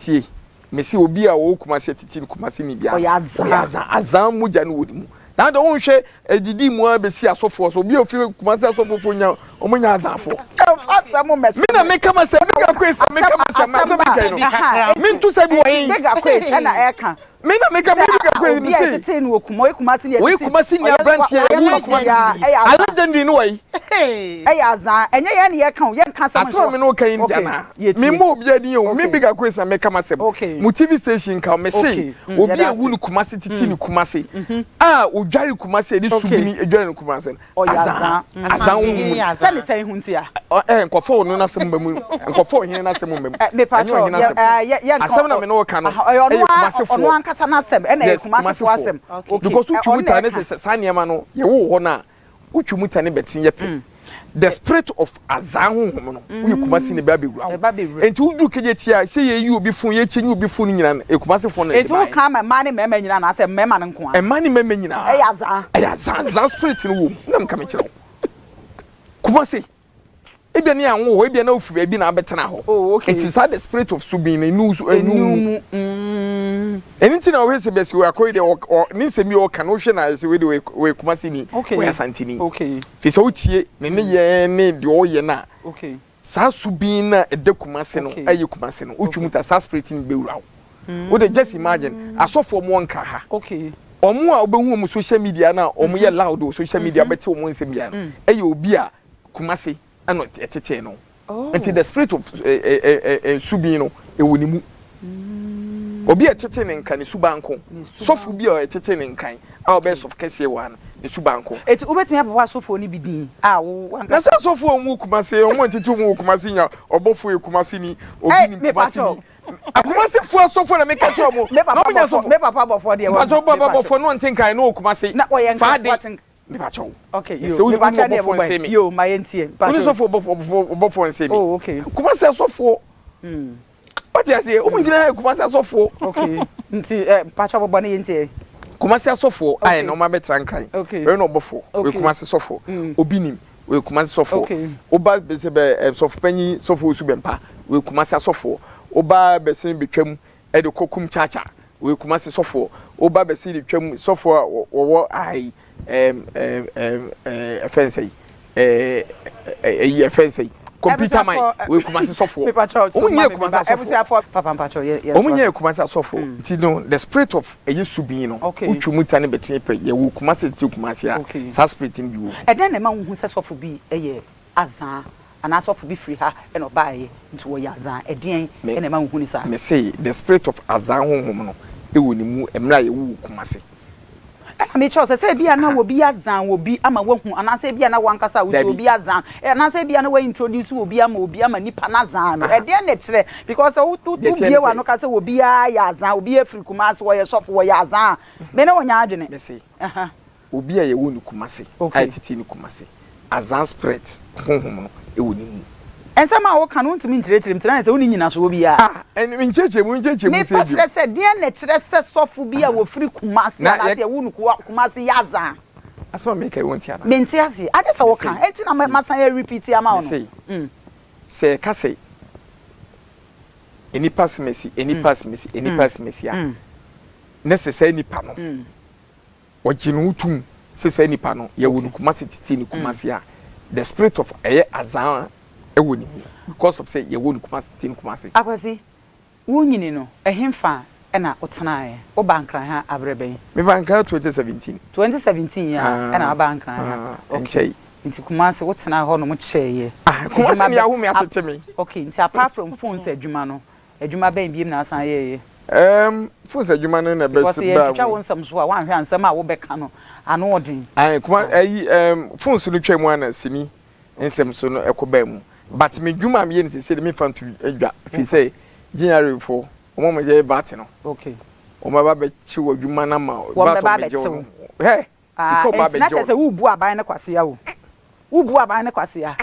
Tie, mese obi a ɔwɔ Kumasi atiti no Kumasi ni biara, Ɔyɛ azaa. ɔyɛ azaa. Azaa mogya no wɔ ne mu. Na adɛn wonhwɛ adidi mu ara bɛsi asɔfoɔ so, obi a ɔfiri Kumasi asɔfofoɔ nya, wɔn nyɛ azaafoɔ. Ɛmfa asɛm mmɛhyɛ Me na meka m'asɛm, Big Akwes na meka m'asɛm, m'asɛm meka yi no, mento sɛ bi wɔ he? Big Akwes ɛna ɛka. Me na meka me Big Akwes, Obi a mese. ɛtetee no wɔ Kuma, ɔyɛ Kumasi ni Ɔyɛ Kumasi ni aberanteɛ, yɛwoo no Kumasi tete. Allegedly no wɔ he? Ɛyɛ azaa, ɛnyɛ yɛn na yɛka o, yɛnka asɛm nhyɛ hɔ. Asɛm a me ne wo ka yi nti anaa? Me mmɔ obiara din o, me Big Akwes na meka m'asɛm. Mo TV station nka o, me se obi a ɛwu no Kumasi tete no Kumasi a odware Kumasi a yɛde subini dware no Kumasi no, azaa, azaa honhom mu. Sɛ ne sɛn ho nti a? Ɛɛ, nkɔfa ɔno n'asɛm mma mu, nkɔfa ɔhene n'asɛm mma mu. Ɛnyɛ ɔhene asɛm. Asɛm na me ne wo ka no, ɛyɛ Kumasifoɔ. Ɔno ankasa n'asɛm, ɛna ɛyɛ Kumasifoɔ asɛm. Because wotwi mu taa ne sɛ saa nneɛma no yɛwo wɔ hɔ no a, Wotwi mu tane bɛte yɛ pɛ. The spirit of azaa honhom no, woyɛ Kumasi na ɛbɛ abɛwura wo. Enti woduru Kejetia a, sɛ yɛyi obi fon, yɛkyɛnyi obi fon no nyinaa no, ɛyɛ Kumasi fon na ɛde Enti woka baeɛ. ama mmaa ne mmarima nyinaa anaasɛ mmarima no nko ara? Mmaa ne mmarima nyinaa. Ɛyɛ azaa. Ɛyɛ azaa. Azaa spirit no wɔ mu. Na meka mekyerɛ wo. Kumasi. Ebia ne anwo hɔ, ebia na ofi baabi na abɛtena hɔ. Oh, okay. Nti saa the spirit of subin no enu so enu Enu mu. mu. Mm. Ɛno nti na wohwɛ sɛ bɛsi wɔ akɔyi deɛ ɔ ɔ ne nsɛm yi ɔka no wohwɛ na ayɛ sɛ wei deɛ ɔyɛ ɔyɛ Kumasi ni, Okay. ɔyɛ Asanteni. Okay. Firi sɛ wotie ne nneyɛɛ ne deɛ ɔyɛ no a, Okay. saa subin no a ɛda Kumasi no Okay. ɛyɛ Kumasi no, wotwi mu ta saa spirit no bɛwura wo. Wo deɛ just imagine asɔfoɔ wɔn wɔ Nkra ha. Okay. Wɔn a wobɛhu wɔn social media no a wɔn yɛ loud wɔ social media wobɛte wɔn nsɛm biara no ɛyɛ obi a Kumasi ɛna ɛtetee no. Nti the spirit of subin no ɛwɔ ne mu. Obi a ɛtetee ne nkran ne suban nko. Sɔfo bi a ɛtetee ne nkran a ɔbɛyɛ sɔfo kɛseɛ wɔ ha no ne suban nko. Eti wobɛtumi abobɔ asɔfoɔ no bi din a wo Na ankasa. sɛ asɔfoɔ a wɔn wɔ Kumasi wɔn a ɛtete wɔn wɔ Kumasi nya ɔbɔfoɔ yɛ Kumasi ni obi nim Kumasi ni. Akumasefoɔ asɔfoɔ na meka kyerɛ wɔn. Me papa Na wɔn nyɛ bɔfoɔ asɔfoɔ. me papa bɔfoɔ deɛ Mpakyɛ wo papa mepakyɛ. bɔfoɔ no ɔnte nkran no wɔ Kumase. Na ɔyɛ nkran Faa de. wate Mepakyɛ wo. Okay Mesɛ yo wo ne mepakyɛ deɛ ɔbɔfoɔ bobɔ nse me. yo ma yɛntie Wo ne mpakyɛ. sɔfoɔ bɔfoɔ ɔbɔfoɔ nse me. Oh okay. Kumase asɔfoɔ. Wate aseɛ? Wɔn nyinaa yɛ Kumase asɔfoɔ. Okay nti eh, mpakyɛ bobɔ ne yɛntie. Kumase asɔfoɔ a Okay. ɛna wɔn abɛtra nkran. Okay. Wei na ɔbɔfoɔ. Wei Okay. Kumase sɔfoɔ. Obi nim. Wei Kumasi sɔfoɔ. Okay. Woba bɛsɛ bɛ ɛ sɔfo panyin sɔfo osu bɛmpa. Wei Kumasi asɔfoɔ. Woba bɛsɛ bɛtwam ɛde kɔ kum kyaakya. Wei Kumasi sɔfoɔ. Woba bɛsɛ de twam sɔfoɔ a wɔwɔ aha yi ɛɛm ɛɛm ɛɛm ɛɛ ɛfɛn sɛ yi ɛɛ ɛyi ɛfɛn sɛ yi computer man. Wei Kumasi sɔfoɔ. Wɔn nyɛ Kumasi asɔfoɔ. Wɔn nyɛ Kumasi asɔfoɔ. Nti no the spirit of ɛyɛ subin no. Okay. Wotwa mu ta ne bɛtene pɛ yɛwɔ Kumasi te Kumasi a Okay. saa spirit no bi wɔ mu. Ɛdɛn na ɛma wuhu sɛ sɔfo bi yɛ azaa anaa sɔfo bi firi ha na ɔbaeɛ nti ɔyɛ azaa? Ɛdeɛn Me, na ɛma wuhu no saa? mese the spirit of azaa honhom no wɔ ne mu mmerɛ a yɛwoo Kumasi. Ɛna mekyerɛ wo sɛ, sɛ ebia na Aha. obi azan obi ama woahu, anaasɛ ebia na w'ankasa wote Dabi. obi azan, anaasɛ ebia na woaintroduce obi ama obi ama nipa no azan no, Aha. ɛdeɛn na ɛkyerɛ? Because sɛ wo, wo, Deɛ ɛteɛ wobue ne w'ano sɛ. ka sɛ obiara yɛ azan, obi afiri Kumasi, ɔyɛ sɔfo, ɔyɛ azan a, me ne wo nyɛ adwene. Mese, Aha. Obi a yɛwoo no Kumasi a Okay. yɛtetee no Kumasi, Azan spirit honhom no wɔ ne mu. Nsɛm a woka no wontumi nkyerɛkyerɛ mu, nti na ayɛ sɛ wonni nyinasoɔ biara. Ah, ɛn, menkyerɛkyerɛ mu, menkyerɛkyerɛ mu Mepa sɛɛ bio. kyerɛ sɛ, deɛn na ɛkyerɛ sɛ sɔfo bi a wɔfiri Kumasi Na anaasɛ yɛ. yɛwoo no Kumasi yɛ Azan? Asɛm a meka yi wonte anaa? Mente aseɛ. Agye sɛ woka. Mese, Enti na tie. masan arepeat ama wo no. Mese, sɛ yɛka sɛ nnipa asemasi, nnipa asemasi, nnipa asemasi a, na sɛ saa nipa no, Ɔgye ne ho tom sɛ saa nipa no yɛwɔ no Kumasi tete no Kumasi a the spirit of ɛyɛ azaa ɛwɔ ne mu because of sɛ yɛwɔ no Kumasi tete no Kumasi. Akwasi, wo nyini no, ɛhenfa na wo tenaeɛ? Wo baa Nkran ha aberɛ bɛn? Me baa Nkran ha 2017. 2017 yi ara na wo baa Nkran ha? Okay. Ɛnkyɛe. Nti Kumasi wo tenaa hɔ nom kyɛeɛ? Ah, Kumasi ni awo me atete me. Okay, nti apart from phones adwuma no, Adwuma bɛn biom na asan yɛeɛ? Erm phones adwuma no na ɛbɛ Because baa yɛntwitwa mu. wo nsɛm so a, woanhwɛ a nsɛm a wobɛka no, ano ɔden. Ae, kuma ayi erm phones no twaa mu a na sini nsɛm so no ɛkɔ baa mu. But me dwuma a meyɛ no seesei de memfa nto dwa firi sɛ GRA foɔ wɔn a wɔyɛ VAT no Okay. wɔn bɛba abɛkye w'adwuma no ama wo, Wɔn VAT bɛba wɔn bɛgye wo abɛte no wo. hwɛ Ah, sika wɔn ba enti na abɛgye kyerɛ wo sɛ no. worebu aban no kwasea o. Worebu aban no kwasea.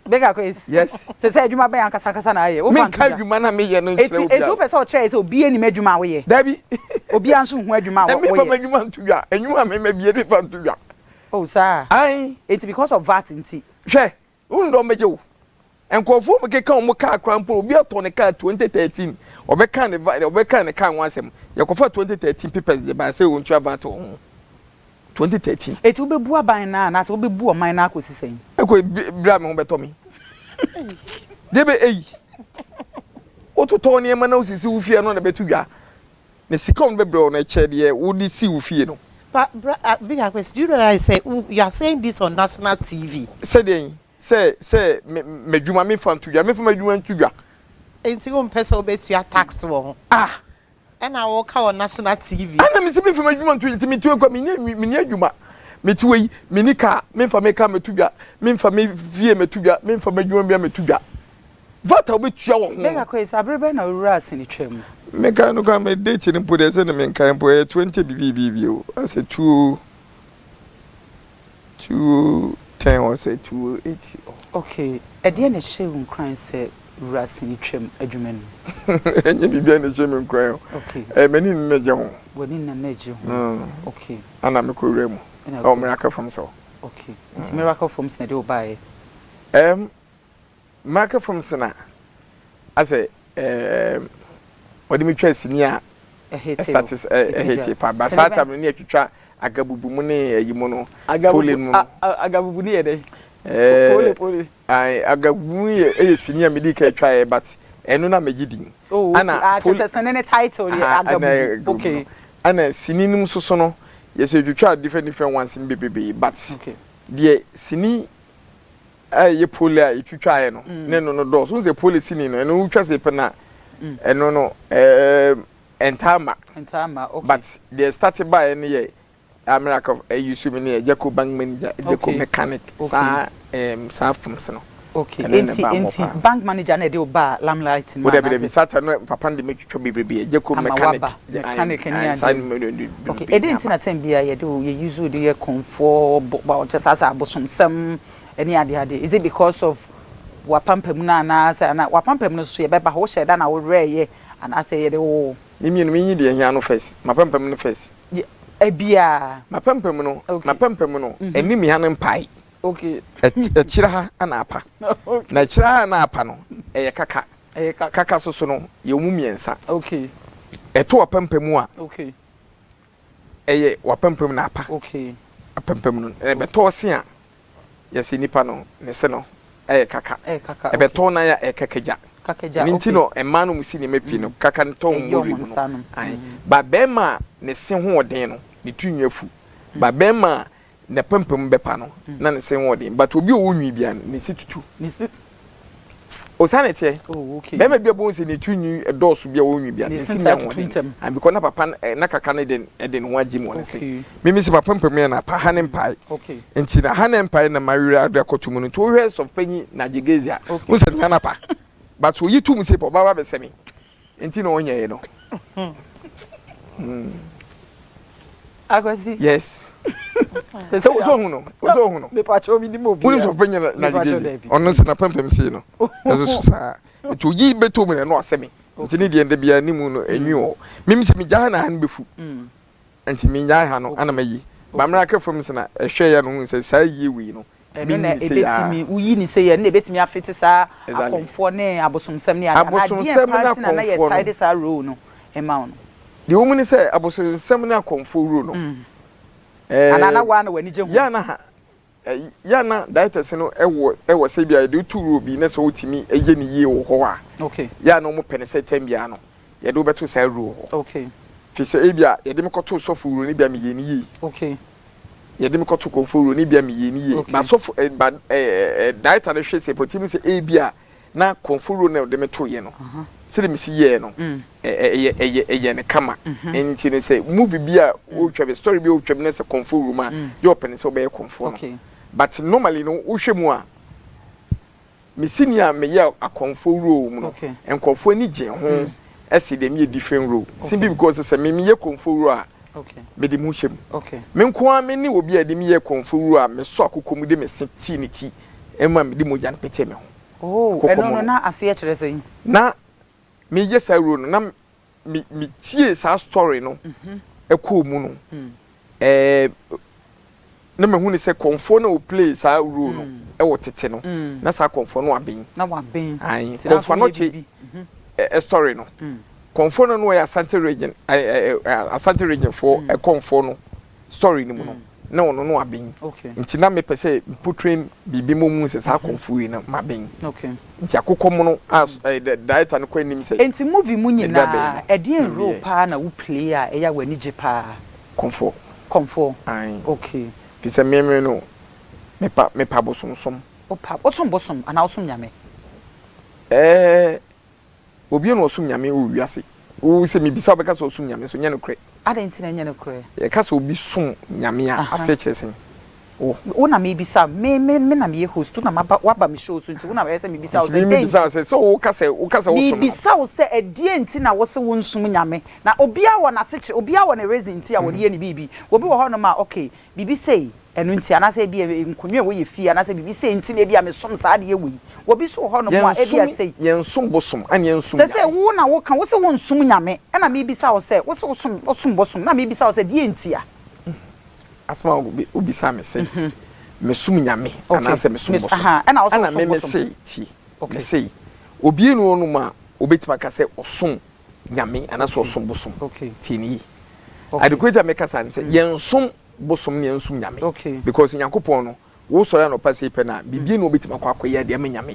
Bega Kwesi. Yes. Sɛ sɛ adwuma bɛn ankasa ankasa na ayɛ. Wofa Menka adwuma na meyɛ no nkyerɛ obiara. Eti wopɛ sɛ ɔkyerɛ yɛ sɛ obiara nim adwuma a woyɛ. Dabi. Obiara nso nhu adwuma a woyɛ. Mefa m'adwuma nto dwa. Adwuma a mema bie mefa nto dwa. Oh saa. Ae. Eti because of VAT nti. Hwɛ, wo ndɔ mbɛgye wo. Nkurɔfoɔ mu keka wɔn kaa koraa mpo, obi atɔ ne kaa 2013, ɔbɛka ne va ɔbɛka ne kaa ho asɛm. Yɛkɔfa 2013 papers de baa sɛ wɔntua VAT wɔ ho. 2013. Eti wobɛbu aban no anaasɛ wobɛbu ɔman no akɔsi sɛn? Ɛkɔ bere a me ho bɛtɔ me. Deɛ bɛ eyi. Wototɔ nneɛma na wosisi wo fie no na bɛto dwa. Na sika a wɔde bɛbrɛ wo no ɛkyɛ deɛ wode si wo fie no. But bra uh, Big Akwesi, do you realize say you are saying this on national TV? Sɛdeɛn? Sɛ sɛ me m'adwuma memfa nto dwa, memfa m'adwuma nto dwa. Enti wompɛ sɛ wobɛtua tax wɔ ho? Ah! Ɛna woka wɔ national TV. Ɛna mese memfa m'adwuma nto dwa, nti mete hɔ kwa, menni menni adwuma. Mete hɔ yi, menni car, memfa me car mmɛto dwa, memfa me fie mmɛto dwa, memfa m'adwuma biara mmɛto dwa. Vat a wobɛtua wɔ ho. Bega Kwesi, abere bɛn na wowuraa sinitwa mu? Mekae no koraa, me date no mpo deɛ sɛdeɛ menkae mpo, ɛyɛ 20 biribi o, asɛ two. 2:10 or sɛ 2:08 hɔ. Okay, ɛdeɛn na ɛhyɛɛ wo nkuran sɛ wura sini twam adwuma no mu? Ɛnyɛ biribiara na ɛhyɛɛ me nkuran o. Okay. Ɛyɛ m'ani na na ɛgye ho. W'ani na na ɛgye ho. Okay. Ɛna mekɔ wuraa mu. Ɛwɔ Miracle Films hɔ. Okay, nti Miracle Films na ɛde wo baeɛ? Ɛɛm, Miracle Films na asɛ ɛɛm wɔde me twaa sini a ɛstate ɛhete pa ba saa tam no ne atwitwa agabubu mu ne ayi mu no pole mu no. Agabubu ne yɛ dɛ? Pole pole. Agabubu mu yɛ ɛyɛ sini a medi ka atwaeɛ but ɛno na megye din. Oh, okay. Ah, kyerɛ sɛ sini ne title yɛ agabubu. Okay. Ɛna sini no mu soso no yɛsɛ twitwa different different ones no bebrebe but deɛ sini a ɛyɛ pole a yɛtwitwaeɛ no ne no no dɔɔso. Wohu sɛ pole sini no, ɛno wotwa sɛ pɛ na ɛno no ɛntaa mma. But deɛ start baeɛ no yɛ Miracle ɛyi so mi no yɛ Jeko bank manager, Jeko mechanic, saa saa films no. Okay, enti enti bank manager na ɛde wo baa limelight no mu anaasɛ? Dabi dabi, saa time no papa no de me twitwa bebrebe, Jeko mechanic. Ama waba, mechanic ne adeɛ. Okay, ɛdɛn nti na time biara yɛde wo yɛ use wo de yɛ kɔmfoɔ, bɔ kyɛ saa sɛ abosomsɛm ne ade ade is it because of w'apampam no anaa sɛ anaa w'apampam no nso yɛbɛba hɔ wohyɛɛ da na wowerɛɛyɛ anaa sɛ yɛde woo. Me mmienu menyi deɛ ɛhia no first, m'apampam no first. Ebiaa. M'apampam no, m'apampam no, anim ha no mpae. Okay. Akyire ha na apa. Okay. Na akyire ha na apa no, ɛyɛ kaka. Ɛyɛ kaka. Kaka soso no, yɛwɔ mu mmiɛnsa. Okay. Ɛto w'apampam a. Okay. Ɛyɛ w'apampam na apa. Okay. Apampam no, na ɛbɛtɔ ɔse a, yɛse nipa no ne se no ɛyɛ kaka. Ɛyɛ kaka, okay. Ɛbɛtɔ nan a, ɛyɛ kakagya. Kakagya, okay. Ɛno nti no mmaa no wɔsi nneɛma pii no, kaka no tɔ wɔn mmɔwerɛ mu no. Ae. Ba bɛrima a ne se ho ɔden no, ne ti nwi afu. Ba bɛrima a n'apampam bɛpa no, na ne se ho ɔden. But obi a ɔwɔ nwi biara no, ne se tutu. Ne se. O saa na ɛteɛ. Oh, okay. Bɛrima bi a bohu sɛ ne ti nwi dɔɔso bi a ɔwɔ nwi biara, ne se nni ahoɔden. And because na papa na kaka no de ɛde ne ho agye mu wɔ ne se. Okay. Mimi se m'apampam yɛ na pa ha ne mpae. Okay. Nti na ha ne mpae na mawerɛ ade akɔto mu no. Nti wohwɛ sɔfopanyin na gyegezi a, Okay. wohu sɛ ne ha na pa. But oyi tom se pɛ ɔbɛba abɛsɛ me. Nti na ɔnyɛe no. Akwasi. Yes. Sɛ sɛ ohun no, sɛ ohun no. Mepakyɛw mi nim obi. Wonim sɛ ɔpanyin na gyegezi. Ɔno nso na pampam sei no. Ɛso so saa. Nti oyi bɛtɔ mu na ɛno asɛ me. Nti ne deɛ ndɛ biara ne mu no enwi wɔ hɔ. Mim sɛ megya ha na ha no bɛfu. Nti menyae ha no ana mayi. Ba mmerɛ fam sɛ na ɛhwɛ yɛ no hu sɛ saa yie wei no. Ɛno na ɛbɛtumi, woyi no sei a, ɛno na ɛbɛtumi afete saa akɔmfoɔ ne abosomsɛm ne adeɛ. Anaa deɛn paa nti na na yɛtae de saa role no ma wo no? Deɛ ɛwɔ mu ne sɛ, abosonsɛm ne akɔmfoɔ role no, Anaa na wo ara na w'ani gye ho? Yɛ a na ha, yɛ a na directors no wɔ wɔ sɛ ebia yɛde wo to role bi na sɛ wotumi yɛ no yie wɔ hɔ a, yɛ a na wɔpɛ no sɛ term biara no, yɛde wo bɛto saa role hɔ. Firi sɛ ebia yɛde me kɔtoo sɔfo role no ebia meyɛɛ no yie. Yɛde me kɔto kɔmfo wuro no ebia meyɛ no yie ba sɔfo eh, ba eh, eh, director no hwɛ sɛ pɔtee mu sɛ ebia na kɔmfo wuro no de me to yɛ no sɛdeɛ mesi yɛɛ no ɛyɛ ɛyɛ ɛyɛ no kama nti no sɛ movie bi a wotwa bi story bi a wotwa bi na sɛ kɔmfo wuro mu a yɛ ɔpɛ no sɛ wobɛyɛ kɔmfo no but normally no wohwɛ mu a Me sini a meyɛɛ akɔmfoɔ role mu no, nkurɔfoɔ ani gyee ho se deɛ meyɛ different role. Simply because sɛ me meyɛ kɔmfoɔ role a, mede me ho hyɛ mu. Me nko ara me ne obi a yɛde me yɛɛ kɔmfoɔ role a mesɔ akokɔ mu de me se tii ne ti ma mede mogya no petee me ho. Oh, Akokɔ ɛno mu no no. na aseɛ kyerɛ sɛn? Na meyɛ saa role no, na me metiee saa story no kɔɔ mu no, ɛɛ. Na mahu ne sɛ kɔmfoɔ no a ɔplay saa role no ɛwɔ tete no, na saa kɔmfoɔ no aben. Na waben. Ae, Nti na kɔmfoɔ nso woyɛ anɔkye biribi. Story no, kɔmfoɔ no no ɔyɛ Asante region, Asante region foɔ kɔmfoɔ no story no mu no, na ɔno no aben. Nti na mepɛ sɛ portray biribi ma ɔmu sɛ saa kɔmfoɔ yi no maben. Nti akokɔ mono a director no kɔ anim sɛ Nti movie mu mede abɛn nyinaa, no, ɛdeɛn na role meyɛ. paa na wo play a ɛyɛ a w'ani gye paa? Kɔmfoɔ. Kɔmfoɔ. Ae. Fi sɛ meme no, mepa bosomsom. Wopa, wosom bosom anaa wosom Nyame? Obi na ɔsom Nyame wɔ wiase. Wo sɛ mebisa wobɛka sɛ ɔsom Nyame so, nyɛ nokorɛ. Adɛn nti na ɛnyɛ nokorɛ? Yɛka sɛ obi som Nyame a, aseɛ kyerɛ sɛn? Wo. Wo na mebisa, me na meyɛ host, wo na maba, woaba me show so nti wo na ɛyɛ sɛ mebisa wo Nti sɛ me dɛn mebisa wo nti. sɛ, sɛ woka sɛ wosom no. Mebisa wo sɛ ɛdeɛn nti na wose wonsom Nyame? Na obiara wɔ n'asekyerɛ, obiara wɔ ne reason nti a wɔde yɛ ne biribi. Obi wɔ hɔnom a, okay, biribi sei, ɛno nti, anaasɛ ebia nkonnwa a ɛwɔ yɛ fie, anaasɛ biribi sei nti na ebia mesom saa adeɛ wei. Obi nso wɔ hɔnom a, ebia Yɛnsom, sei. yɛnsom bosom, ɛna yɛnsom Sɛ sɛ Nyame. wo na woka, wose wonsom Nyame, ɛna mebisa wo sɛ, wose wosom, wosom bosom, na mebisa wo sɛ deɛn nti a? Asɛm a wobisa me sɛ, mesom Nyame anaasɛ mesom mes, bosom? aha, ɛna wose Ɛna wosom me bosom. mese, tie, mese, obiara nni hɔnom a obetumi aka sɛ ɔsom Nyame anaasɛ ɔsom bosom. Tie ne yie. Adekorɔ nti a meka saa ne sɛ, yɛnsom bosom ne yɛnsom Nyame. Because Nyankopɔn no, wosɔre anɔpa sei pɛ no a, biribiara nni hɔ a obetumi akɔ akɔyɛ de ama Nyame.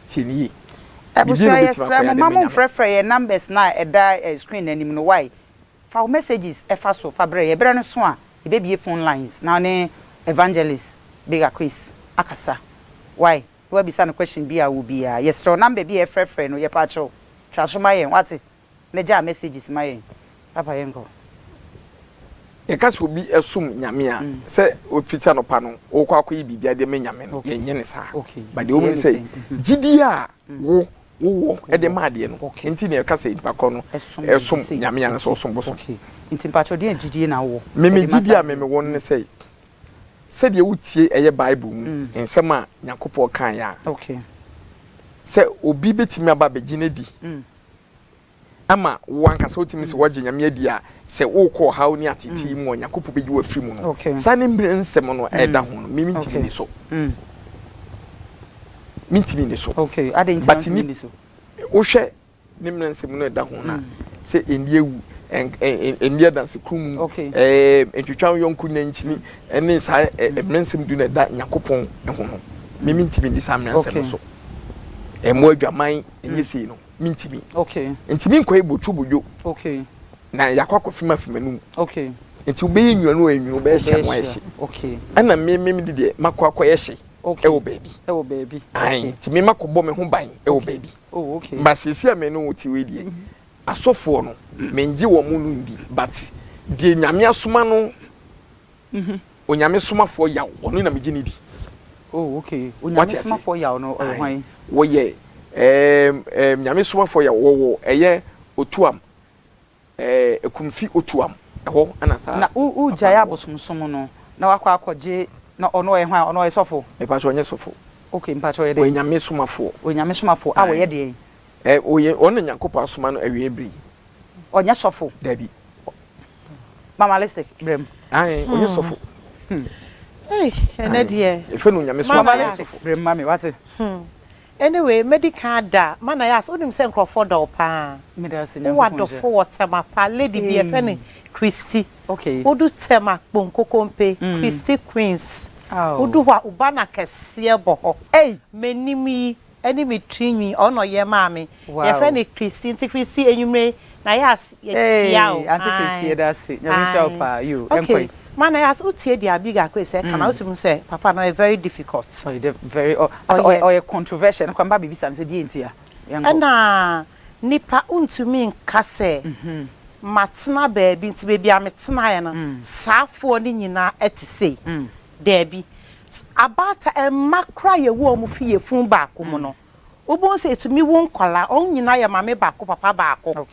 Tie ne yie. Biribiara Abusua nni hɔ a obetumi yɛsrɛ akɔyɛ mo de ma ama mo Nyame. mfrɛfrɛ yɛn numbers no a ɛda screen no anim no wai? Fa wo messages fa so fa brɛ yɛn. Berɛ no so a yɛbɛbue phone lines na wo ne Evangelist Big Aquis akasa wai? Na wabisa no question bi a wowɔ biara. Yɛsrɛ wo number bi a yɛfrɛfrɛ no yɛpaakyɛw twa so ma yɛn wate? Na gyaa messages ma yɛn. Papa yɛnkɔ. Yɛka sɛ obi som Nyame a, sɛ ofiti anɔpa no ɔrekɔ akɔyɛ biribi de ama Nyame no, yɛnyɛ no saa. But deɛ ɛwɔ mu ne sɛ, gyidie a wo wowɔ de ma adeɛ no nti na yɛka sɛ nipa korɔ no som Nyame anaasɛ ɔsom bosom. Nti mpakyɛw deɛn gyidie na wowɔ Me me de ma gyidie saa a me adeɛ no? mewɔ no ne sɛ, sɛdeɛ wotie ɛyɛ Bible mu nsɛm a Nyankopɔn kaeɛ a, sɛ obi bɛtumi aba abɛgye no adi ama wo ankasa wotumi sɛ woagye Nyame adi a, sɛ wokɔ ɔhaw ne ateetee mu a, Onyankopɔn bɛyi wo afiri mu no, saa ne mmerɛ nsɛm no ɛda ho no, me mentumi nni so. Mentumi nni so. But ni, wohwɛ ne mmerɛ nsɛm no ɛda ho no a, sɛ ɛnni awu, ɛnni adansekuru mu, ɛntwitwa wo yɔnko nankyini, ɛne saa mmerɛ nsɛm du no ɛda Nyankopɔn ho no, me mentumi nni saa mmerɛ nsɛm no so. Ɛmmɔ adwaman, ɛnyɛ sei no. Mintimi. Okay. Nti mi nkɔ ebo twu bodwo. Okay. Na yakɔ akɔ fim afi m'anum. Okay. Nti wobɛyɛ nwunu no nwunu wobɛyɛ hye ano ayɛ hye. Okay. Ɛna me me de deɛ makɔ akɔyɛ hye. Okay. Ɛwɔ baabi. Ɛwɔ baabi. Ayi nti me makɔ bɔ me ho ban ɛwɔ baabi. Oh okay. Ba siesie a me ne wo te wei deɛ asɔfoɔ no mengye wɔn no ndi but deɛ Nyame asoma no Onyame somafoɔ Yaw, ɔno na megye no di. Oh okay, Onyame somafoɔ Yaw no ɔyɛ hwan? Wɔyɛ ɛɛm ɛɛm Nyame somafoɔ Yaw, wɔwɔ ɛyɛ Otuam, ɛɛ Ekumfi Otuam, ɛhɔ ɛna saa. Na wo wo gyae abosomsom no na wakɔ akɔgye, na ɔno ɔyɛ hwan? Ɔno ɔyɛ sɔfo? Mepakyɛ ɔnyɛ sɔfo. Okay, mpakyɛ ɔyɛ dɛn? Ɔyɛ Nyame somafoɔ. Ɔyɛ Nyame somafoɔ a ɔyɛ deɛn? Ɛɛ ɔyɛ, ɔno na Nyankopɔn asoma no awiei bere yi. Ɔnyɛ sɔfo. Dabi. Mama lipstick brɛ mu. Ayi ɔnyɛ sɔfo. Ei, ɛnɛ deɛ. Efe no Nyame Mama sɔfo. Yas. Brɛ mu ma me wate. Anyway, mɛdi kan ada. Mana Yas, wonim sɛ nkurɔfoɔ dɔ wo paa. Meda ase Wowɔ Nyankopɔn nhyira. adɔfo wɔ Tema pa. Lady bi yɛfrɛ no Christy. Okay. Wodu Tema Kponkokompe, Christy Queens. Wodu hɔ a, wo banner kɛseɛ bɔ hɔ. Ei! M'anim yi, Ɛne me tiri nwi ɔno na ɔyɛ maa me. Wow. Yɛfrɛ no Christy nti Christy anwummere yi na yɛ as yɛkyia Hey, wo. Auntie Christy Ae yɛda ase. Nyame nhyira wo ae paa. Yo, ɛnkɔ okay yi. Ma na yɛ as wotie deɛ Abigail Akwesi ɛka no a wotumi hu sɛ papa no ɔyɛ very difficult. Ɔyɛ dɛ very ɔ asɛ ɔyɛ Ɔyɛ ɔyɛ controversial no koraa mba bebisa no sɛ deɛ nti a. Yɛnkɔ. Ɛna nipa wontumi nka sɛ matena baabi nti baabi a metenaeɛ no saafoɔ no nyinaa ɛte sei. Daabi. Abaatan, mma koraa a yɛwo wɔn fi yafunu baako mu no, wobɛhu sɛ yɛtumi wo nkwadaa, wɔn nyinaa yɛ maame baako, papa baako.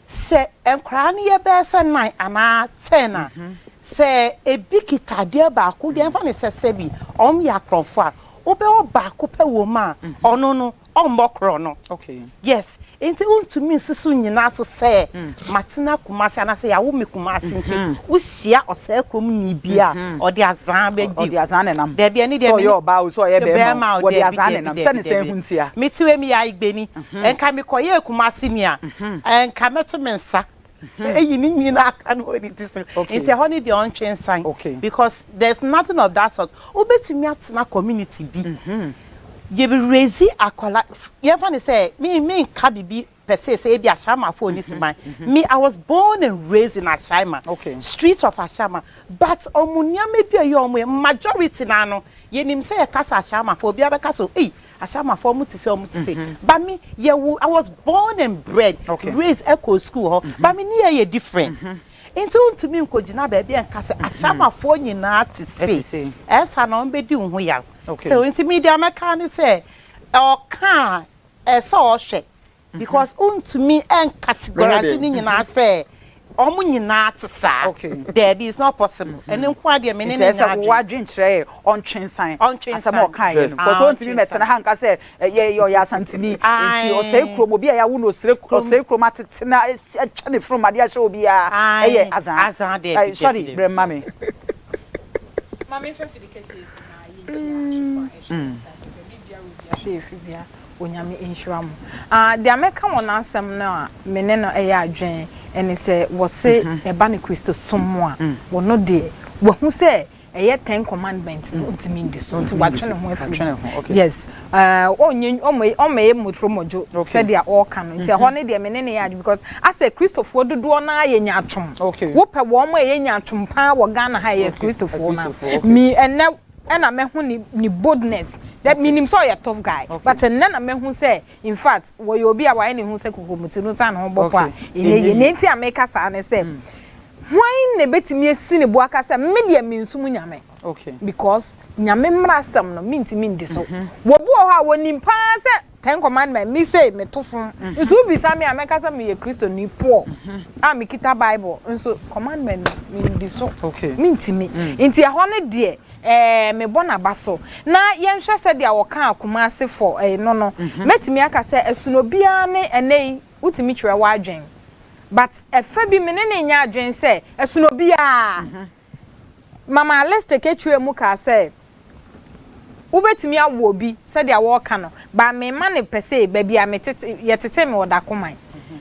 Sɛ nkwadaa no yɛ bɛyɛ sɛ nine anaa ten a, sɛ ebi kita adeɛ baako, deɛ ɛmfa no sɛ sɛbi wɔn yɛ akorɔmfoɔ a, wobɛwɔ baako pɛ wɔ mu a, ɔno no, Ɔmmɔ korɔ no. Okay. Yes, nti wontumi nsi so nyinaa so sɛ matena Kumasi anaasɛ yɛawo me Kumasi nti wohyia ɔsɛe kurom ni bi a ɔde azaa bɛdi. Ɔde azaa na ɛnam. Dabi ɛne deɛ Sɛ ɔyɛ ɔbaa o, sɛ ɔyɛ bɛrima o, wɔde dabi azaa na dabi ɛnam. dabi Sɛ ne sɛn dabi. ho ntia. Mete wei meyɛ Ayigbeni. Nka mekɔyɛɛ Kumasi ni a, nka mɛto me nsa eyi ne nyinaa aka no wɔ ne ti so. Okay. Nti ɛhɔ ne deɛ ɔntwe nsan. Okay. Because there's nothing of that sort. Wobɛtumi atena community bi. Yɛbi raise akwadaa, yɛmfa ne sɛ me me nka bibi per se sɛ ebi Ashaimanfoɔ ni suban. Me, I was born and raised in Ashaiman. Okay. Street of Ashaiman. But ɔmo nneɛma bi a ɛyɛ ɔmo yɛ majority na no yɛnim sɛ yɛka sɛ Ashaimanfoɔ obiara bɛka sɛ ei Ashaimanfoɔ ɔmo te sɛ ɔmo te sɛ. But me yɛwo I was born and bred Okay. raised ɛkɔ school hɔ. But me ne yɛ yɛ different. Nti wontumi nkɔgyina baabi a nka sɛ Ashaimanfoɔ nyinaa te Ɛte se. se. Ɛsa na ɔmbɛdi wo ho yaw. Okay. So nti mi deɛ mɛka ne sɛ ɔka a ɛsɛ ɔhwɛ because wontumi ɛncategorize ne nyinaa sɛ ɔmo nyinaa te saa. Okay. Daabi, it's not possible. Ɛne nko adeɛ me ne Nti ne ɛsɛ nya wo adwene. adwen kyerɛ yɛ ɔntwe nsan. Ɔntwe Asɛm a nsan. ɔka yɛ no. Ah, Because ɔntumi ɔntwe mɛtena nsan. ha nka sɛ ɛyɛ ɔyɛ Asanteni. Nti Aye. ɔsɛe kurom obi a yɛawo no ɔsere ɔsɛe kurom atete na esi atwa ne funum adeɛ ahyɛ obiara. Aye. Ɛyɛ azaa. Azaa deɛ, Ɛɛ, sorry, dabi. brɛ mma me. Maame fɛ fidi kɛseɛ so na yɛnkyia ahwɛfo a ɛhwɛ yɛn nsa baabi biara obi ahwɛ yɛ firi bia Onyame nhyira mo. Ah, deɛ mɛka wɔ n'asɛm no a me ne no ɛyɛ adwen ɛne sɛ wɔse ɛba ne Kristosom mu a wɔno deɛ wahu sɛ ɛyɛ 10 Commandments no ntumi ndi so nti watwe ne ho afiri Watwe ne mu. ho, okay. Yes, ɔnyɛ ɔmɛ ɔmɛyɛ motoromodwo sɛdeɛ ɔɔka no nti ɛhɔ ne deɛ me ne ne yɛ adwen because asɛ Kristofoɔ dodoɔ naa yɛ nyaatwom. Okay. Wopɛ wɔn a ɛyɛ nyaatwom paa wɔ Ghana ha yɛ Kristofoɔ na Kristofoɔ, okay. mi ɛnɛ ɛna mɛho ne boldness that minim sɛ ɔyɛ tough guy but ɛnɛ na mɛho sɛ in fact wɔyɛ obi a wayɛ ne ho sɛ kokomuti no san ne ho bɔkɔ a ɛnyɛ yie. Ne nti a meka saa ne sɛ hwan na ebetumi esi ne bo aka sɛ me deɛ me nsum Nyame Okay. because Nyame mmara asɛm no mintimi ndi so. Wɔbi wɔ hɔ a wɔnim paa sɛ 10 Commandment mi se meto fom nso wobisa me a mɛka sɛ meyɛ Kristoni poor a mekita Bible nso commandment no mendi so. Okay. Mintimi nti ɛhɔ no deɛ mebɔ n'aba so na yɛnhwɛ sɛdeɛ wɔka akoma ase fɔ no mɛtumi aka sɛ ɛsono biara ne ɛnɛ yi wotumi kyerɛ w'adwen but ɛfɛ bi me ne ne nyɛ adwen sɛ ɛsono biara. Mama Alistic etwerɛ mu kaa sɛ wobɛtumi awo obi sɛdeɛ wɔreka no ba mema ne pɛ sɛ baabi a metete yɛtete me wɔ Dakoman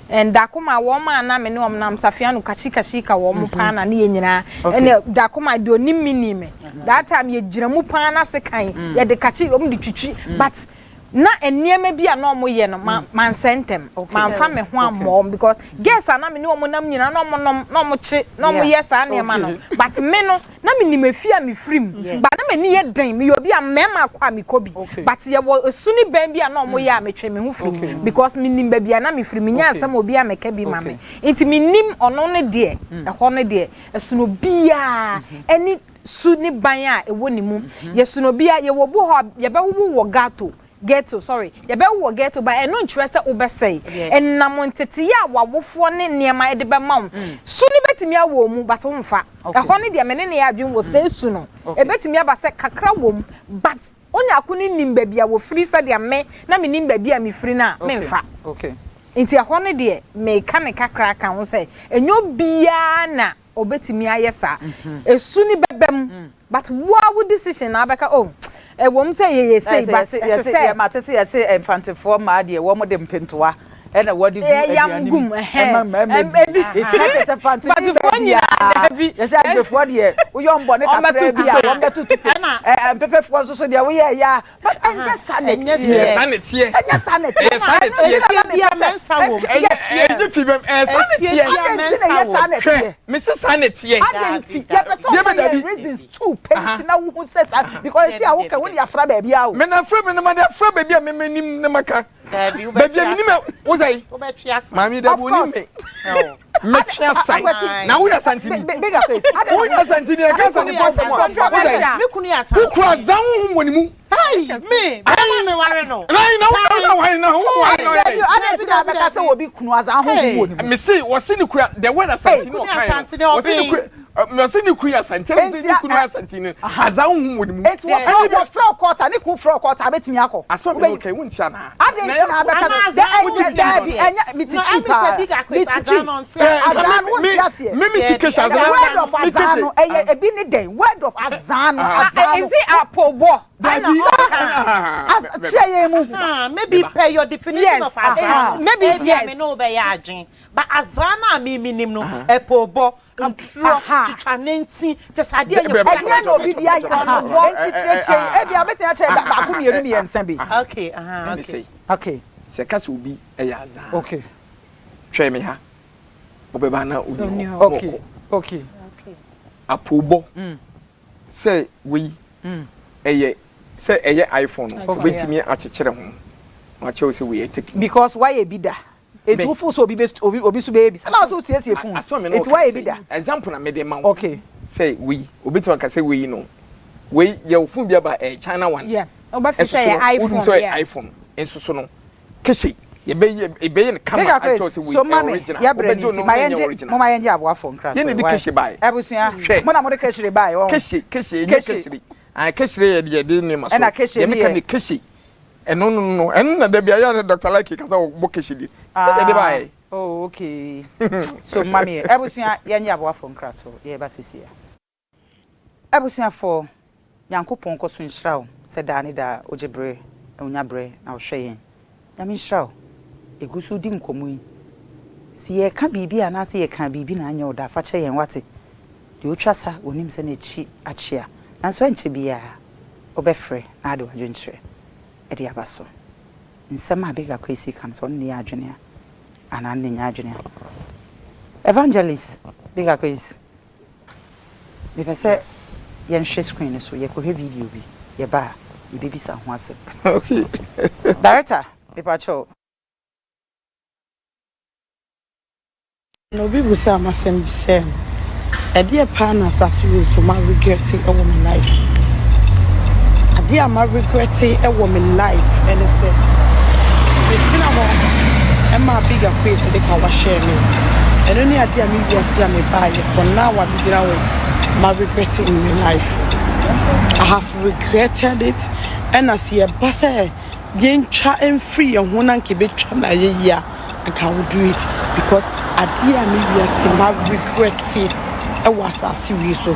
and Dakoma wɔn a na me ne wɔn nam Safiano kashikashika wɔn paa na ne yɛ nyinaa ɛna Dakoma deɛ onim mi ni me that time yɛgyina mu paa na se kan yɛde kakyi wɔn de twitwi but na nneɛma bi a na wɔn yɛ no ma ma nsɛ ntɛm ma nfa me ho ammɔ wɔn because girls a na me ne wɔn nam nyinaa na wɔn nom na wɔn kye na wɔn yɛ saa nneɛma no but me no na me nim efi a me firi mu but na m'ani yɛ den meyɛ obi a mmarima akɔ a mekɔ bi Okay. but yɛwɔ esu ne bɛn bi a na wɔn yɛ a metwe me ho firi mu because me nim baabi a na me firi me nya asɛm obi a meka bi ma me nti me nim ɔno ne deɛ ɛhɔ ne deɛ ɛsono biara ɛne su ne ban a ɛwɔ ne mu yɛsono biara yɛwɔ bu hɔ a yɛbɛwowo wɔ ghetto, sorry, yɛbɛwo wɔ ghetto but ɛno nkyerɛ sɛ wobɛsɛe. Yes. Ɛnam nteteyɛ a wawofoɔ ne nneɛma yɛde bɛma wo su ne bɛtumi awɔ mu but womfa Okay. ɛhɔ ne deɛ me ne ne yɛ adwene wɔ sɛ su no Okay. ɛbɛtumi aba sɛ kakra wɔ mu but onyako no nim baabi a wɔfiri sɛdeɛ me na menim baabi a mefiri no a memfa. Okay. Nti ɛhɔ no deɛ meka ne kakra ka ho sɛ ɛnyɛ obiara na obetumi ayɛ saa esu ni bɛbɛ mu but woa wo decision na abɛka oh ɛwɔ mu sɛ yɛyɛ sei but ɛsɛ sɛ mate sɛ yɛse Mfantefoɔ mmaa deɛ wɔn de mpentoa ɛna wɔde gu Yam aduane gum, mu ɛhɛn. ɛma mmarima Ɛm, di ɛdi. Eti na kyerɛ sɛ Mfanteni Mfantefoɔ baabi nyinaa a dabi. yɛsɛ Agbefoɔ deɛ woyɛ ɔmbɔne kakra Ɔmbɛto bi a tupo. wɔn bɛto tupo Ɛna- ɛ mpɛpɛfoɔ nso so deɛ woyɛ ɛyɛ a but ɛnyɛ saa na Ɛnyɛ ɛteɛ Ɛyɛ saa na ɛteɛ. ɛnyɛ saa na ɛteɛ Ɛyɛ saa na ɛteɛ. Ɛnyɛ saa na Efie bia mepɛ sɛ- mɛnsa wɔ mu. Ɛyɛ Yes. ɛyɛ fi bɛm ɛyɛ saa na Efie ɛteɛ. bia Adɛn nti na ɛyɛ saa na Hwɛ ɛteɛ mesi saa na ɛteɛ. adɛn nti yɛpɛ sɛ Deɛ ɔma bɛ dabi. yɛ reasons too pɛ nti na wohu sɛ saa because esi a woka wode afra baabi a o Mɛ na afra mi na ma de afra baabi a mɛmɛ nim na ma ka. Dabi, Baabi a mi nim ɛ wosɛ yi. wobɛtwe asa. Maame dabi Of onim me. course. Mɛtwe asan. Akwasi. Na woyɛ Asantini. Big Akwesi adɛn na Woyɛ Asantini ɛka Asantefoɔ asɛm a wosɛ yi. Me kunu yɛ asante. Wokura zan honhom wɔ ne mu. Hey, me, bɛrima me ware no. Na na wo na ware na wo ware na Dabi, ɔyɛ. adɛn nti na abɛka sɛ obi kunu azan honhom wɔ ne mu Mesi wɔsi ne kura the word Asantini Hey, ɔkan Asantini no. Wɔsi ne ɔbɛn. kura. Mɛ ne kunu yɛ asante ɛna sɛ ne kunu yɛ asante no azaa honhom wɔ ne mu. Eti wɔfrɛ wɔfrɛ wo court a ne kun frɛ wo court a abɛtumi akɔ. Asɛm a mene wo ka yi wonti anaa? Adɛn nti na abɛka sɛ dɛ daabi ɛnyɛ me ti twi paa me ti twi azaa no wonti aseɛ. Me me ti kehye azaa The word of azaa no ɛyɛ ebi ne dɛn word of azaa no azaa no. Is it apobɔ? Daabi kyerɛ yɛn mu. Maybe per your definition of azaa no maybe yes. Ebia me ne wo bɛyɛ adwene but azaa no a me menim no ɛpobɔ. Ntorɔ, twitwa nantin, kyɛ sɛ adeɛ nyɛ kɔkɔɔ. Ɛdeɛn na obi de ayɛ aha? Enti kyerɛkyerɛ yi, ebia wobɛtumi akyerɛ baako, mmienu, mmiɛnsa bi. Okay, aha, okay. Ɛne Okay. Sɛ ɛka sɛ obi yɛ azaa. Okay. Twɛn me ha, wobɛba na ɔnni hɔ. Okay, okay. Apoobɔ sɛ wei ɛyɛ sɛ ɛyɛ iPhone no, wobɛtumi akyekyere ho na wakyerɛ wo sɛ wei yɛ Tecno. Because woayɛ bi da. Enti wo feel sɛ obi bɛ obi obi so bɛyɛ bi sɛ na ɔsɛ osiesie phones enti wayɛ bi da. Example na mede ma wo. Okay. Sɛ wei obi tumi aka sɛ wei no wei yɛ wo phone bi aba ɛyɛ China one. Yeah. Ɔbɛ fi sɛ yɛ iPhone. Wonim sɛ yɛ iPhone nso so no kese yɛbɛyɛ yɛbɛyɛ no kama akyerɛ sɛ wei ɛyɛ original. So mami yɛbrɛ ne nti ma yɛngye mo ma yɛngye aboafoɔ nkra so. Yɛn na yɛde kese bae. Abusua mo na mo de kesere bae wɔn. Kese kese ɛnyɛ kesere. Ayi kesere yɛ deɛ yɛde nneɛma so. Ɛna kese ne yɛ. Deɛ meka ne kese. Ɛno no no ɛno na dabi ayɛ na Dr. Lucky kasa wɔ kehye di. Ah, ɛde ba yɛ. Oh, okay. So mami, abusua yɛn yɛ aboafo nkrato yɛ ba sisi ya. Abusuafo, Nyankopɔn kɔ so nhyira wo sɛ daa ne daa ogye bere na onya bere na ɔhwɛ yɛn. Nyame nhyira wo. Yɛgu so di nkɔmmɔ yi. Sɛ yɛreka biribi anaasɛ yɛkaa biribi na anyɛ wo dɛ a, fa kyɛ yɛn, woate? Deɛ ɔtwa sa, ɔnim sɛ n'akyi akyea. Nanso ɛnkyɛ biara, wobɛfrɛ na ade w'adwenkyerɛ de aba so. Nsɛm a Bigger Kwesi ka no, sɛ ɔno na ɛyɛ adwene a, anaa ɔno na ɛnyɛ adwene a. Evangelist Bigger Kwesi, mepɛ sɛ yɛnhwɛ screen no so, yɛkɔhwɛ video bi, yɛba a, yɛbɛbisa ho asɛm. Okay. Director, mepakyɛw. Na obi bisaa m'asɛm bi sɛ, ɛdeɛ paa na asase wei so ma regrɛte wɔ me life? Adeɛ a ma regrɛte wɔ me life ɛne sɛ, metena hɔ ɛmaa Big Akwesi de kawa hyɛɛ me. Ɛno ne adeɛ a me wiase a mebaeɛ for now a megyina hɔ ma regrɛte in my life. I have regretted it ɛna sɛ yɛba sɛ yɛntwa mfiri yɛn ho na nka ɛbɛtwa no ayɛ yie a, anka I will do it because adeɛ a me wiase ma regrɛte ɛwɔ asase wei so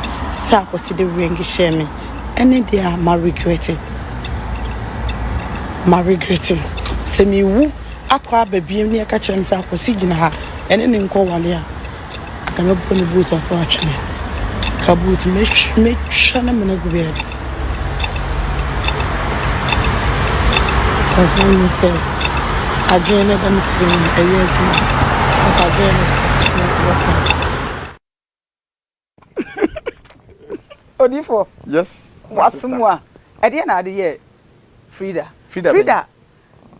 sɛ akɔsi de ring hyɛɛ me ɛne deɛ a ma regrɛte ma regrɛte sɛ mewu akɔ aba biem ne ɛka kyerɛ me sɛ akɔsi gyina ha ɛne ne nkɔ wale a Anka mɛbɔ ne boot ato atwene. Ka boot mɛtwa ne mene gu baabi. Because I know sɛ adwene no ɛda me tiri mu no ɛyɛ adwuma. Because adwene no is not working. Odifo. Yes. Wasomu a. Ɛdeɛ na ade yɛ Frida. Frida. Frida.